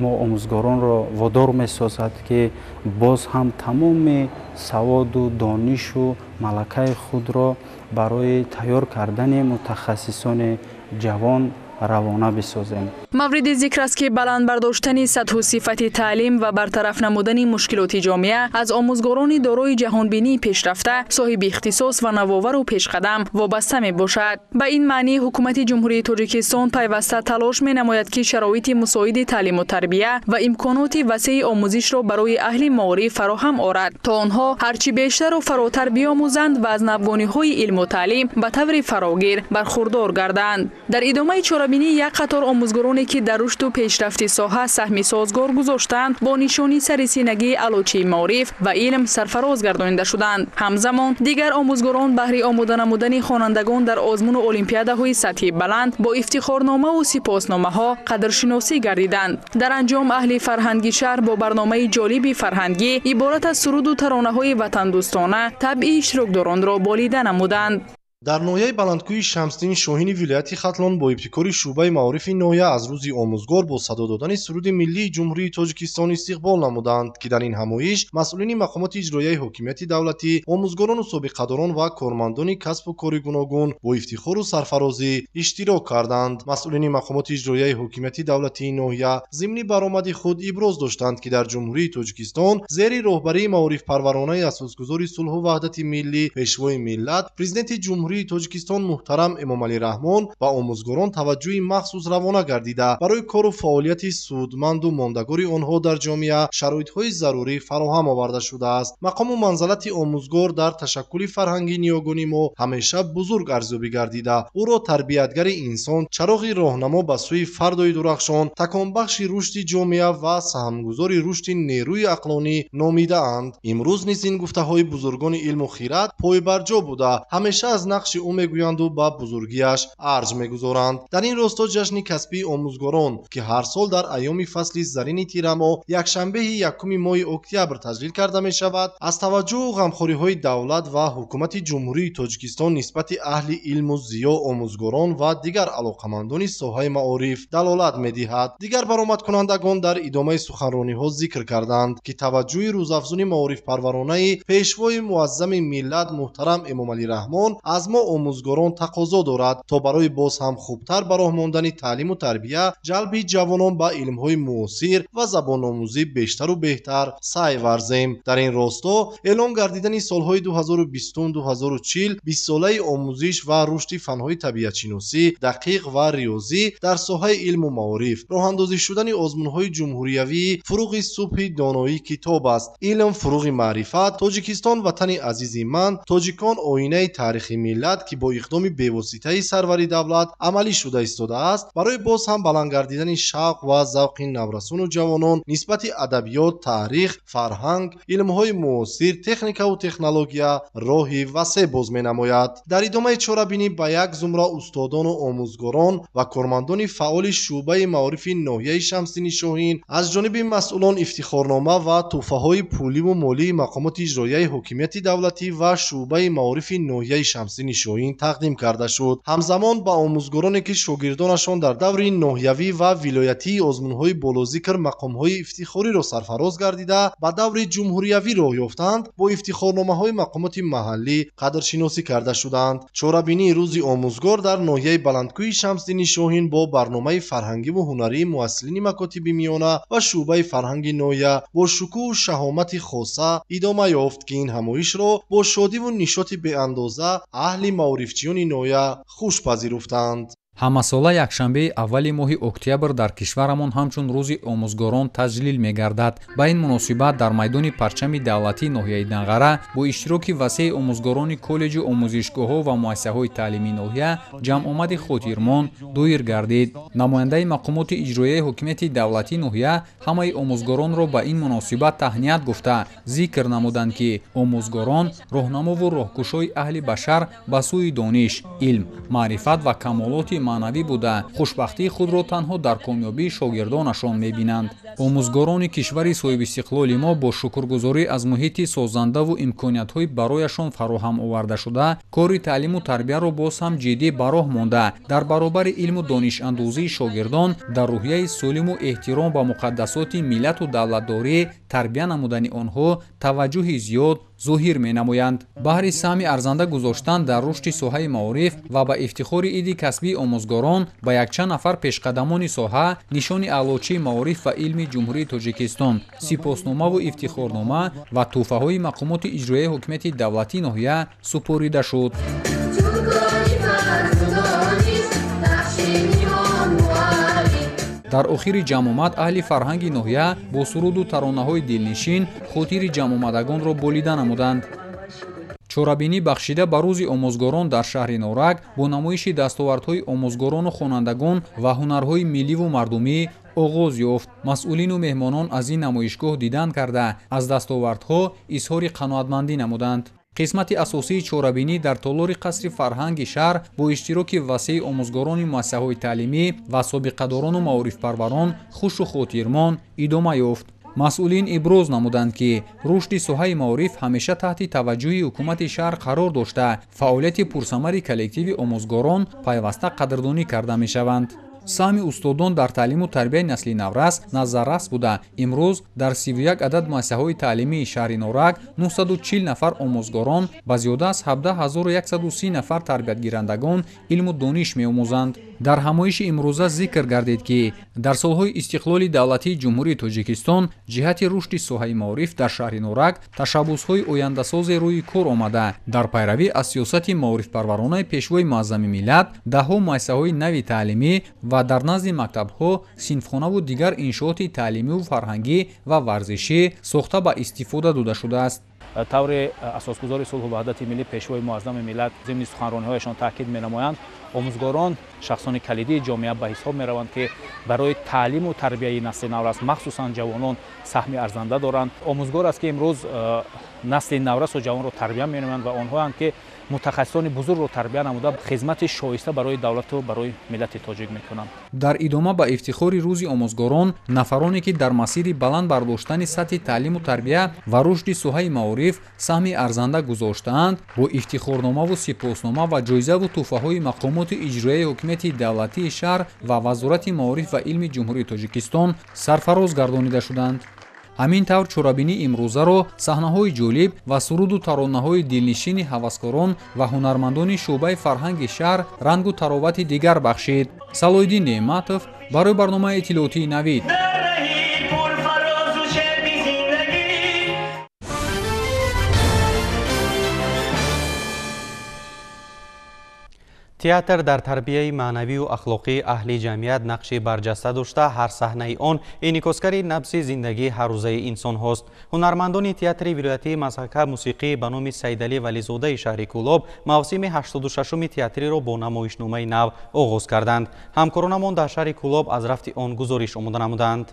мо омӯзгоронро водор месозад, ки боз ҳам тамоми саводу донишу малакаи худро барои тайёр кардани мутахассисони ҷавон равона бисозем. Мавриди зикр аст, ки баланд бардоштани сатҳу сифати таълим ва бартараф намудани мушкилоти ҷомеа аз омӯзгорони дорои ҷаҳонбинии пешрафта, соҳиби ихтисос ва навовару пешқадам вобаста мебошад. Ба ин маънӣ ҳукумати Ҷумҳурии Тоҷикистон пайваста талош менамояд, ки шароити мусоиди таълиму тарбия ва имконоти васеи омӯзишро барои аҳли маориф фароҳам орад, то онҳо ҳарчи бештару фаротар биомӯзанд ва аз навгониҳои илму таълим ба таври фарогир бархурдор гарданд. Дар идомаи чорабинӣ як қатор омӯзгороне, ки дар рушду пешрафти соҳа саҳми созгор гузоштанд, бо нишони сарисинагии аълочии маориф ва илм сарфароз гардонида шуданд. Ҳамзамон дигар омӯзгорон баҳри омода намудани хонандагон дар озмуну олимпиадаҳои сатҳи баланд бо ифтихорномаву сипосномаҳо қадршиносӣ гардиданд. Дар анҷом аҳли фарҳанги шаҳр бо барномаи ҷолиби фарҳангӣ иборат аз суруду таронаҳои ватандӯстона табъи иштирокдоронро болида намуданд. Дар ноҳияи баландкӯҳи Шамсиддини Шоҳини вилояти Хатлон бо ибтикори шӯъбаи маорифи ноҳия аз рӯзи омӯзгор бо садо додани суруди миллии Ҷумҳурии Тоҷикистон истиқбол намуданд, ки дар ин ҳамоиш масъулини мақомоти иҷроияи ҳокимияти давлатӣ, омӯзгорону собиқадорон ва кормандони касбу кори гуногун бо ифтихору сарфарозӣ иштирок карданд. Масъулини мақомоти иҷроияи ҳокимияти давлатии ноҳия зимни баромади худ иброз доштанд, ки дар Ҷумҳурии Тоҷикистон зери роҳбарии маорифпарваронаи асосгузори сулҳу ваҳдати миллӣ, Пешвои миллат, Президенти Ҷумҳурии Тоҷикистон муҳтарам Эмомалӣ Раҳмон ба омӯзгорон таваҷҷӯҳи махсус равона гардида, барои кору фаъолияти судманду мондагори онҳо дар ҷомеа шароитҳои зарурӣ фароҳам оварда шудааст. Мақому манзалати омӯзгор дар ташаккули фарҳанги ниёгони мо ҳамеша бузург арзёбӣ гардида, ӯро тарбиятгари инсон, чароғи роҳнамо ба сӯи фардои дурахшон, таконбахши рушди ҷомеа ва саҳмгузори рушди нерӯи ақлонӣ номидаанд. Имрӯз низ ин гуфтаҳои бузургони илму хират пойбарҷо буда, ҳамеша аз нақши ӯ мегӯянду ба бузургиаш арҷ мегузоранд. Дар ин росто ҷашни касбии омӯзгорон, ки ҳар сол дар айёми фасли зарини тирамо якшанбеҳи 1 моҳи октябр таҷлил карда мешавад, аз таваҷҷӯҳу ғамхориҳои давлат ва ҳукумати Ҷумҳурии Тоҷикистон нисбати аҳли илму зиё, омӯзгорон ва дигар алоқамандони соҳаи маориф далолат медиҳад. Дигар баромадкунандагон дар идомаи суханрониҳо зикр карданд, ки таваҷҷӯҳи рӯзафзуни маорифпарваронаи Пешвои муаззами миллат муҳтарам Эмомалӣ Раҳмон аз мо омӯзгорон тақозо дорад, то барои боз ҳам хубтар ба роҳ мондани таълиму тарбия, ҷалби ҷавонон ба илмҳои муосир ва забономӯзӣ бештару беҳтар саъй варзем. Дар ин росто эълон гардидани солҳои 2020-2040 бистсолаи омӯзиш ва рушди фанҳои табиатшиносӣ, дақиқ ва риёзӣ дар соҳаи илму маориф, роҳандозӣ шудани озмунҳои ҷумҳуриявии фуруғи субҳи доноӣ китоб аст, илм фуруғи маърифат, Тоҷикистон ватани азизи ман, тоҷикон оинаи таърихи миллат, ки бо иқдоми бевоситаи сарвари давлат амалӣ шуда истодааст, барои боз ҳам баланд гардидани шавқ ва завқи наврасону ҷавонон нисбати адабиёт, таърих, фарҳанг, илмҳои муосир, техникаву технология роҳи васеъ боз менамояд. Дар идомаи чорабинӣ ба як зумра устодону омӯзгорон ва кормандони фаъоли шӯъбаи маорифи ноҳияи Шамсиддини Шоҳин аз ҷониби масъулон ифтихорнома ва тӯҳфаҳои пуливу молии мақомоти иҷроияи ҳокимияти давлатӣ ва шӯъбаи маорифи ноҳияи Шамсиддини Шоҳин тақдим карда шуд. Ҳамзамон ба омӯзгороне, ки шогирдонашон дар даври ноҳиявӣ ва вилоятии озмунҳои болозикр мақомҳои ифтихориро сарфароз гардида, ба даври ҷумҳуриявӣ роҳ ёфтанд, бо ифтихорномаҳои мақомоти маҳаллӣ қадршиносӣ карда шуданд. Чорабинии рӯзи омӯзгор дар ноҳияи баландкӯҳи Шамсиддини Шоҳин бо барномаи фарҳангиву ҳунарии муассилини макотиби миёна ва шӯъбаи фарҳанги ноҳия бо шукӯҳу шаҳомати хоса идома ёфт, ки ин ҳамоишро бо шодиву нишоти беандоза аҳли маорифчиёни ноҳия хуш пазируфтанд. Ҳамасола якшанбеи аввали моҳи октябр дар кишварамон ҳамчун рӯзи омӯзгорон таҷлил мегардад. Ба ин муносибат дар майдони парчами давлатии ноҳияи Данғара бо иштироки васеи омӯзгорони коллеҷу омӯзишгоҳҳо ва муассисаҳои таълимии ноҳия ҷамъомади хотирмон доир гардид. Намояндаи мақомоти иҷроияи ҳокимияти давлатии ноҳия ҳамаи омӯзгоронро ба ин муносибат таҳният гуфта, зикр намуданд, ки омӯзгорон роҳнамову роҳкушои аҳли башар ба сӯи дониш, илм, маърифат ва камолоти маънавӣ буда, хушбахтии худро танҳо дар комёбии шогирдонашон мебинанд. Омӯзгорони кишвари соҳибистиқлоли мо бо шукргузорӣ аз муҳити созандаву имкониятҳои барояшон фароҳам овардашуда, кори таълиму тарбияро боз ҳам ҷиддӣ ба роҳ монда, дар баробари илму донишандӯзии шогирдон дар рӯҳияи солиму эҳтиром ба муқаддасоти миллату давлатдорӣ тарбия намудани онҳо таваҷҷӯҳи зиёд зоҳир менамоянд. Баҳри саҳми арзанда гузоштан дар рушди соҳаи маориф ва ба ифтихори иди касбии омӯзгорон ба якчанд нафар пешқадамони соҳа нишони аълочии маориф ва илми Ҷумҳурии Тоҷикистон, сипосномаву ифтихорнома ва тӯҳфаҳои мақомоти иҷроияи ҳокимияти давлатии ноҳия супорида шуд. Дар охири ҷамъомад аҳли фарҳанги ноҳия бо суруду таронаҳои дилнишин хотири ҷамъомадагонро болида намуданд. Чорабинӣ бахшида ба рӯзи омӯзгорон дар шаҳри Норак бо намоиши дастовардҳои омӯзгорону хонандагон ва ҳунарҳои милливу мардумӣ оғоз ёфт. Масъулину меҳмонон аз ин намоишгоҳ дидан карда, аз дастовардҳо изҳори қаноатмандӣ намуданд. Қисмати асосии чорабинӣ дар толори қасри фарҳанги шаҳр бо иштироки васеи омӯзгорони муассисаҳои таълимӣ ва собиқадорону маорифпарварон хушу хотирмон идома ёфт. Масъулин иброз намуданд, ки рушди соҳаи маориф ҳамеша таҳти таваҷҷӯҳи ҳукумати шаҳр қарор дошта, фаъолияти пурсамари коллективи омӯзгорон пайваста қадрдонӣ карда мешаванд. Саҳми устодон дар таълиму тарбияи насли наврас назаррас буда, имрӯз дар 31 адад муассисаҳои таълимии шаҳри Норак 940 нафар омӯзгорон ба зиёда аз 17130 нафар тарбиятгирандагон илму дониш меомӯзанд. Дар ҳамоиши имрӯза зикр гардид, ки дар солҳои истиқлоли давлатии Ҷумҳурии Тоҷикистон ҷиҳати рушди соҳаи маориф дар шаҳри Норак ташаббусҳои ояндасозе рӯи кор омада, дар пайравӣ аз сиёсати маорифпарваронаи Пешвои муаззами миллат даҳҳо муассисаҳои нави таълимӣ ва дар назди мактабҳо синфхонаву дигар иншооти таълимиву фарҳангӣ ва варзишӣ сохта ба истифода дода шудааст. Тавре асосгузори сулҳу ваҳдати миллӣ, Пешвои муаззами миллат зимни суханрониҳояшон таъкид менамоянд, омӯзгорон шахсони калидии ҷомеа ба ҳисоб мераванд, ки барои таълиму тарбияи насли наврас, махсусан ҷавонон, саҳми арзанда доранд. Омӯзгор аст, ки имрӯз насли наврасу ҷавонро тарбия менамоянд ва онҳоянд, ки мутахассисони бузургро тарбия намуда хизмати шоиста барои давлату барои миллати тоҷик мекунанд. Дар идома ба ифтихори рӯзи омӯзгорон нафароне, ки дар масири баланд бардоштани сатҳи таълиму тарбия ва рушди соҳаи маориф саҳми арзанда гузоштаанд, бо ифтихорномаву сипоснома ва ҷоизаву тӯҳфаҳои мақомоти иҷроияи ҳокимияти давлатии шаҳр ва Вазорати маориф ва илми Ҷумҳурии Тоҷикистон сарфароз гардонида шуданд. Ҳамин тавр чорабинии имрӯзаро саҳнаҳои ҷолиб ва суруду таронаҳои дилнишини ҳаваскорон ва ҳунармандони шӯъбаи фарҳанги шаҳр рангу таровати дигар бахшид. Салоҳиддин Неъматов барои барномаи иттилоотии Навид. Театр дар тарбияи маънавию ахлоқии аҳли ҷамъият нақши барҷаста дошта, ҳар саҳнаи он инъикоскари набзи зиндагии ҳаррӯзаи инсонҳост. Ҳунармандони театри вилоятии Мазҳака мусиқӣ ба номи Сайдалӣ Вализодаи шаҳри Кӯлоб мавсими 86-уми театриро бо намоишномаи нав оғоз карданд. Ҳамкоронамон дар шаҳри Кӯлоб аз рафти он гузориш омода намуданд.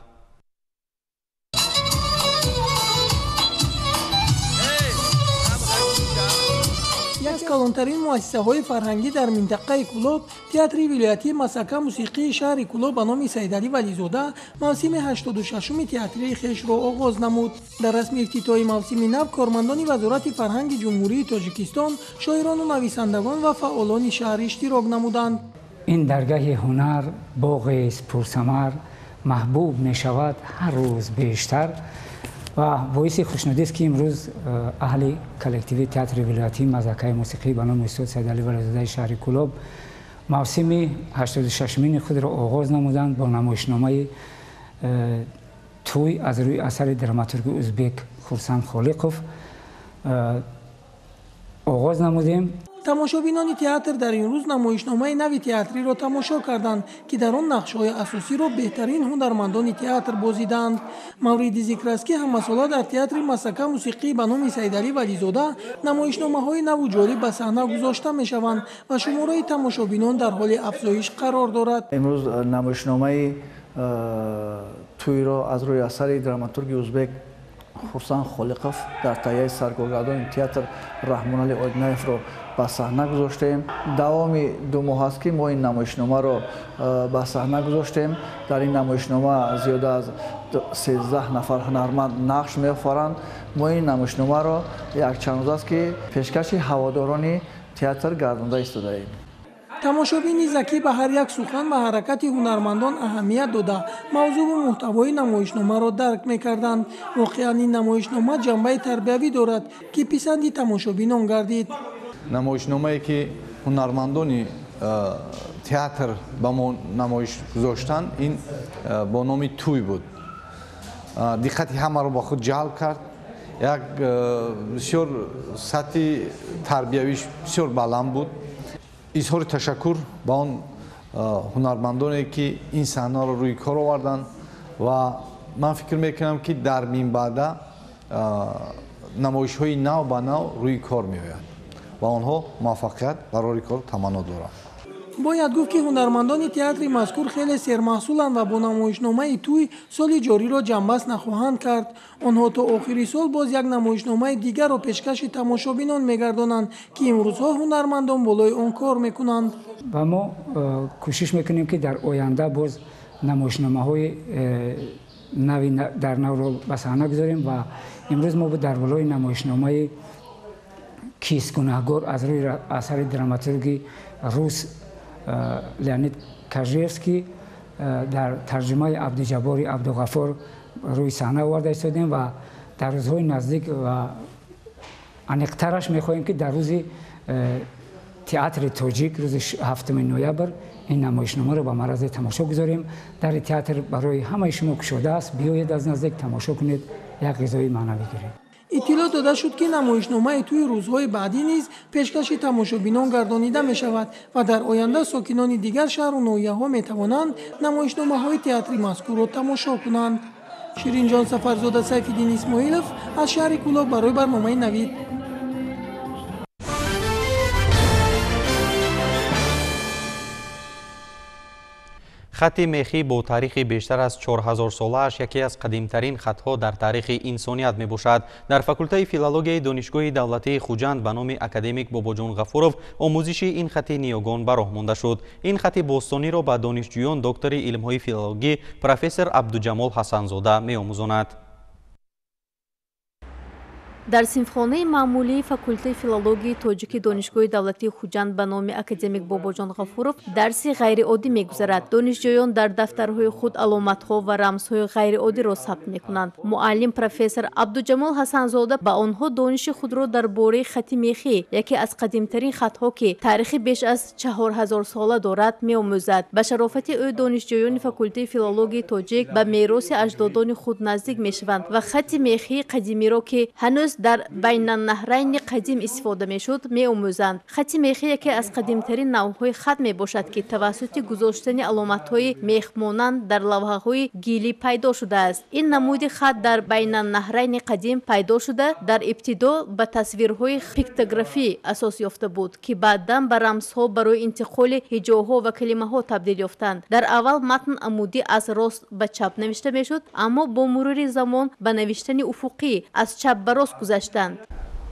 Калонтарин муассисаҳои фарҳангӣ дар минтақаи Кӯлоб, театри вилоятии Мазҳака мусиқии шаҳри Кӯлоб ба номи Сайдалӣ Вализода мавсими 86-уми театрии хешро оғоз намуд. Дар расми ифтитоҳи мавсими нав кормандони Вазорати фарҳанги Ҷумҳурии Тоҷикистон, шоирону нависандагон ва фаъолони шаҳр иштирок намуданд. Ин даргаҳи ҳунар боғест пурсамар, маҳбуб мешавад ҳар рӯз бештар. Ва боиси хушнудист, ки имрӯз аҳли коллективи театри вилоятии Мазҳакаи мусиқӣ ба номи устод Сайдалӣ Вализодаи шаҳри Кӯлоб мавсими 86-умини худро оғоз намуданд бо намоишномаи тӯй аз рӯи асари драматурги узбек Хурсанд Холиқов оғоз намудем. Тамошобинони театр дар ин рӯз намоишномаи нави театриро тамошо карданд, ки дар он нақшҳои асосиро беҳтарин ҳунармандони театр бозиданд. Мавриди зикр аст, ки ҳамасола дар театри Мазҳака мусиқӣ ба номи Сайдалӣ Вализода намоишномаҳои наву ҷолиб ба саҳна гузошта мешаванд ва шумораи тамошобинон дар ҳоли афзоиш қарор дорад. Имрӯз намоишномаи тӯйро аз рӯи асари драматурги узбек Хурсанд Холиқов дар таҳияи саркоргардони театр Раҳмоналӣ Одинаевро ба саҳна гузоштем. Давоми 2 моҳ аст, ки мо ин намоишномаро ба саҳна гузоштем. Дар ин намоишнома зиёда аз 13 нафар ҳунарманд нақш меофаранд. Мо ин намоишномаро якчанд рӯз аст, ки пешкаши ҳаводорони театр гардонда истодаем. Тамошобини закӣ ба ҳар як сухан ва ҳаракати ҳунармандон аҳамият дода, мавзӯву муҳтавои намоишномаро дарк мекарданд. Воқеан ин намоишнома ҷанбаи тарбиявӣ дорад, ки писанди тамошобинон гардид. Намоишномае, ки ҳунармандони театр ба мо намоиш гузоштанд, ин бо номи тӯй буд. Диққати ҳамаро ба худ ҷалб кард. Як бисёр сатҳи тарбиявиш бисёр баланд буд. Изҳори ташаккур ба он ҳунармандоне, ки ин саҳнаро рӯи кор оварданд ва ман фикр мекунам, ки дар минбаъда намоишҳои нав ба нав рӯи кор меояд ва онҳо муваффақият барори кор таманно доранд. Бояд гуфт, ки ҳунармандони театри мазкур хеле сермаҳсуланд ва бо намоишномаи тӯй соли ҷориро ҷамъбаст нахоҳанд кард. Онҳо то охири сол боз як намоишномаи дигарро пешкаши тамошобинон мегардонанд, ки имрӯзҳо ҳунармандон болои он кор мекунанд. Ва мо кӯшиш мекунем, ки дар оянда боз Намоишномаҳои нави дар навро ба саҳна гузорем ва имрӯз мо дар болои намоишномаи Кист гунаҳгор аз рӯи асари драматурги рус Леонид Кажевский дар тарҷумаи Абдуҷаббори Абдуғаффор рӯи саҳна оварда истодем ва дар рӯзҳои наздик ва аниқтараш мехоҳем, ки дар рӯзи театри тоҷик, рӯзи 7 ноябр, ин намоишномаро ба маррази тамошо гузорем. Дари театр барои ҳамаи шумо кушода аст. Биёед, аз наздик тамошо кунед, як ғизои маънавӣ гиред. Иттилоъ дода шуд, ки намоишномаи тӯи рӯзҳои баъдӣ низ пешкаши тамошобинон гардонида мешавад ва дар оянда сокинони дигар шаҳру ноҳияҳо метавонанд намоишномаҳои театри мазкурро тамошо кунанд. Ширинҷон Сафарзода, Сайфиддин Исмоилов аз шаҳри Кӯлоб барои барномаи Навид. Хати мехӣ бо таърихи бештар аз 4000 солааш яке аз қадимтарин хатҳо дар таърихи инсоният мебошад. Дар факултаи филологияи Донишгоҳи давлатии Хуҷанд ба номи академик Бобоҷон Ғафуров омӯзиши ин хати ниёгон ба роҳ монда шуд. Ин хати бостониро ба донишҷӯён доктори илмҳои филологӣ профессор Абдуҷамол Ҳасанзода меомӯзонад. Дар синфхонаи маъмулии факултаи филологияи тоҷики Донишгоҳи давлатии Хуҷанд ба номи академик Бобоҷон Ғафуров дарси ғайриоддӣ мегузарад. Донишҷӯён дар дафтарҳои худ аломатҳо ва рамзҳои ғайриоддиро сабт мекунанд. Муаллим профессор Абдуҷамол Ҳасанзода ба онҳо дониши худро дар бораи хати мехӣ, яке аз қадимтарин хатҳо, ки таърихи беш аз 4000 сола дорад, меомӯзад. Ба шарофати ӯ донишҷӯёни факултаи филологияи тоҷик ба мероси аҷдодони худ наздик мешаванд ва хати мехии қадимиро, ки ҳанӯз дар Байнаннаҳрайни қадим истифода мешуд, меомӯзанд. Хати мехӣ яке аз қадимтарин навъҳои хат мебошад, ки тавассути гузоштани аломатҳои мехмонанд дар лавҳаҳои гилӣ пайдо шудааст. Ин намуди хат дар Байнаннаҳрайни қадим пайдо шуда, дар ибтидо ба тасвирҳои пиктографӣ асос ёфта буд, ки баъдан ба рамзҳо барои интиқоли ҳиҷоҳо ва калимаҳо табдил ёфтанд. Дар аввал матн амудӣ аз рост ба чап навишта мешуд, аммо бо мурури замон ба навиштани уфуқӣ аз чап ба рост гузаштанд.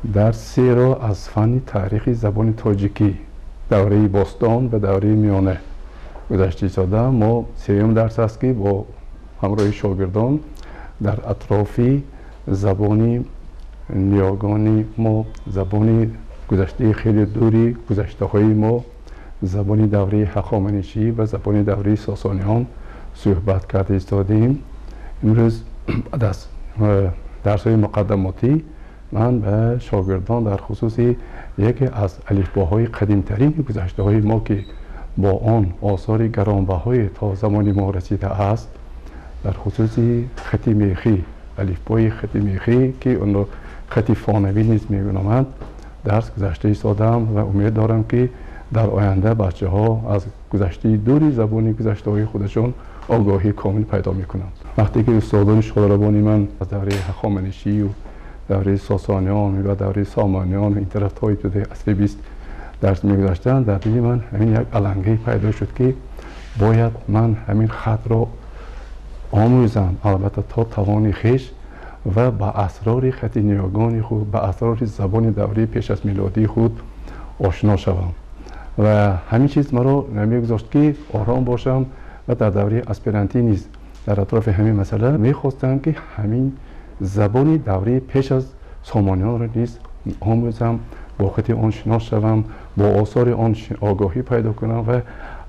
Дарсеро аз фанни таърихи забони тоҷикӣ, давраи бостон ва давраи миёна гузашта истода. Мо сеюм дарс аст, ки бо ҳамроҳи шогирдон дар атрофи забони ниёгони мо, забони гузаштаи хеле дури гузаштаҳои мо, забони давраи ҳахоманишӣ ва забони давраи сосониён суҳбат карда истодаем. Имрӯз баъд аз дарсҳои муқаддамотӣ ман ба шогирдон дар хусуси яке аз алифбоҳои қадимтарини гузаштаҳои мо, ки бо он осори гаронбаҳое то замони мо расидааст, дар хусуси хати мехӣ, алифбои хати мехӣ, ки онро хати фонавӣ низ мегӯноманд, дарс гузашта истодам ва умед дорам, ки дар оянда бачаҳо аз гузаштаи дури забони гузаштаҳои худашон огоҳии комил пайдо мекунанд. Вақте ки устодони шодравони ман аз давраи ҳахоманишию давраи сосониён ва давраи сомониён ин тараф то ибтидои асри 20 дарс мегузаштанд, дар дили ман ҳамин як алангае пайдо шуд, ки бояд ман ҳамин хатро омӯзам, албатта то тавони хеш, ва ба асрори хати ниёгони худ, ба асрори забони давраи пеш аз милодии худ ошно шавам. Ва ҳамин чиз маро намегузошт, ки ором бошам ва дар давраи аспирантӣ низ дар атрофи ҳамин масъала мехостам, ки ҳамин забони давраи пеш аз сомониёнро низ омӯзам, бо хати он шинос шавам, бо осори он огоҳӣ пайдо кунам ва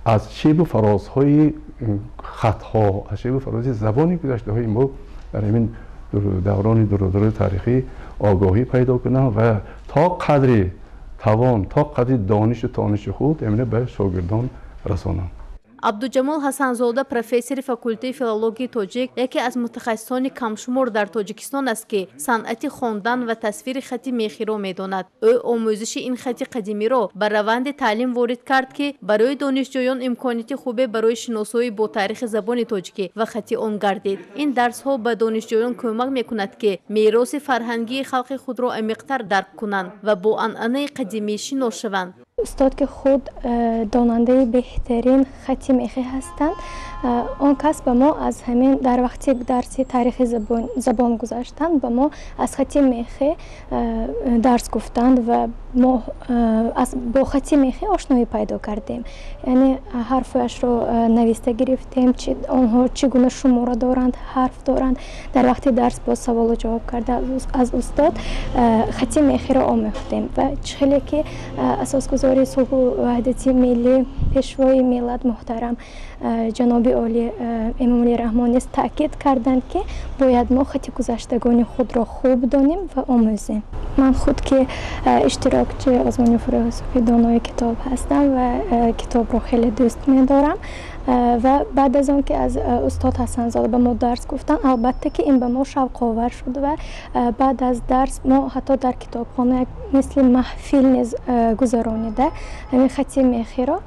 аз шебу фарозҳои хатҳо, аз шебу фарози забони гузаштаҳои мо дар ҳамин даврони дурудури таърихӣ огоҳӣ пайдо кунам ва то қадри тавон, то қадри донишу тониши худ амина ба шогирдон расонам. Абдуҷамол Ҳасанзода, профессори факултаи филологияи тоҷик, яке аз мутахассисони камшумор дар Тоҷикистон аст, ки санъати хондан ва тасвири хати мехиро медонад. Ӯ омӯзиши ин хати қадимиро ба раванди таълим ворид кард, ки барои донишҷӯён имконияти хубе барои шиносоӣ бо таърихи забони тоҷикӣ ва хати он гардид. Ин дарсҳо ба донишҷӯён кӯмак мекунад, ки мероси фарҳангии халқи худро амиқтар дарк кунанд ва бо анъанаи қадимӣ шинос шаванд. Устод, ки худ донандаи беҳтарин хати мехӣ ҳастанд, он кас ба мо аз ҳамин дар вақти дарси таърихи забон гузаштанд, ба мо аз хати мехӣ дарс гуфтанд ва Мо бо хати мехӣ ошноӣ пайдо кардем, яъне ҳарфҳояшро нависта гирифтем, онҳо чӣ гуна шумора доранд, ҳарф доранд. Дар вақти дарс бо саволу ҷавоб карда аз устод хати мехиро омӯхтем ва чӣ хеле ки асосгузори сулҳу ваҳдати миллӣ, пешвои миллат муҳтарам ҷаноби олӣ Эмомалӣ Раҳмон низ таъкид карданд, ки бояд мо хати гузаштагони худро хуб донем ва омӯзем. Ман худ ки иштирокчии озмуни фурӯғи донои китоб ҳастам ва китобро хеле дӯст медорам ва баъд аз он ки аз устод Ҳасанзода ба мо дарс гуфтанд, албатта ки ин ба мо шавқовар шуд ва баъд аз дарс мо ҳатто дар китобхона мисли маҳфил низ гузаронида ҳамин хати мехиро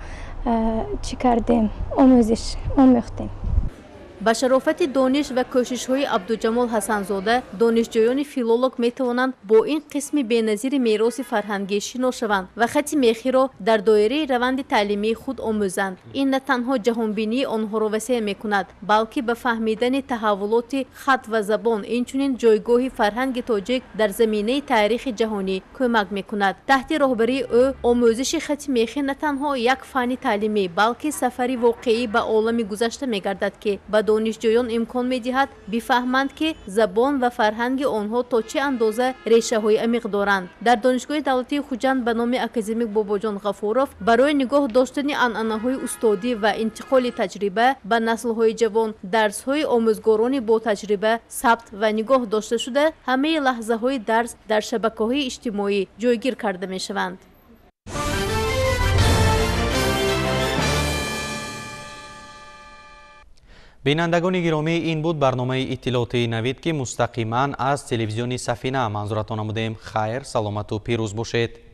чӣ кардем, омӯзиш омӯхтем. Ба шарофати дониш ва кӯшишҳои Абдуҷамол Ҳасанзода донишҷӯёни филолог метавонанд бо ин қисми беназири мероси фарҳангӣ шинос шаванд ва хати мехиро дар доираи раванди таълимии худ омӯзанд. Ин на танҳо ҷаҳонбинии онҳоро васеъ мекунад, балки ба фаҳмидани таҳаввулоти хат ва забон, инчунин ҷойгоҳи фарҳанги тоҷик дар заминаи таърихи ҷаҳонӣ кӯмак мекунад. Таҳти роҳбарии ӯ омӯзиши хати мехӣ на танҳо як фанни таълимӣ, балки сафари воқеӣ ба олами гузашта мегардад, ки ба донишҷӯён имкон медиҳад бифаҳманд, ки забон ва фарҳанги онҳо то чӣ андоза решаҳои амиқ доранд. Дар Донишгоҳи давлатии Хуҷанд ба номи академик Бобоҷон Ғафуров барои нигоҳ доштани анъанаҳои устодӣ ва интиқоли таҷриба ба наслҳои ҷавон дарсҳои омӯзгорони ботаҷриба сабт ва нигоҳ дошта шуда, ҳамаи лаҳзаҳои дарс дар шабакаҳои иҷтимоӣ ҷойгир карда мешаванд. Бинандагони гиромӣ, ин буд барномаи иттилоотии Навид, ки мустақиман аз телевизиони Сафина манзуратон намудем. Хайр, саломату пирӯз бошед.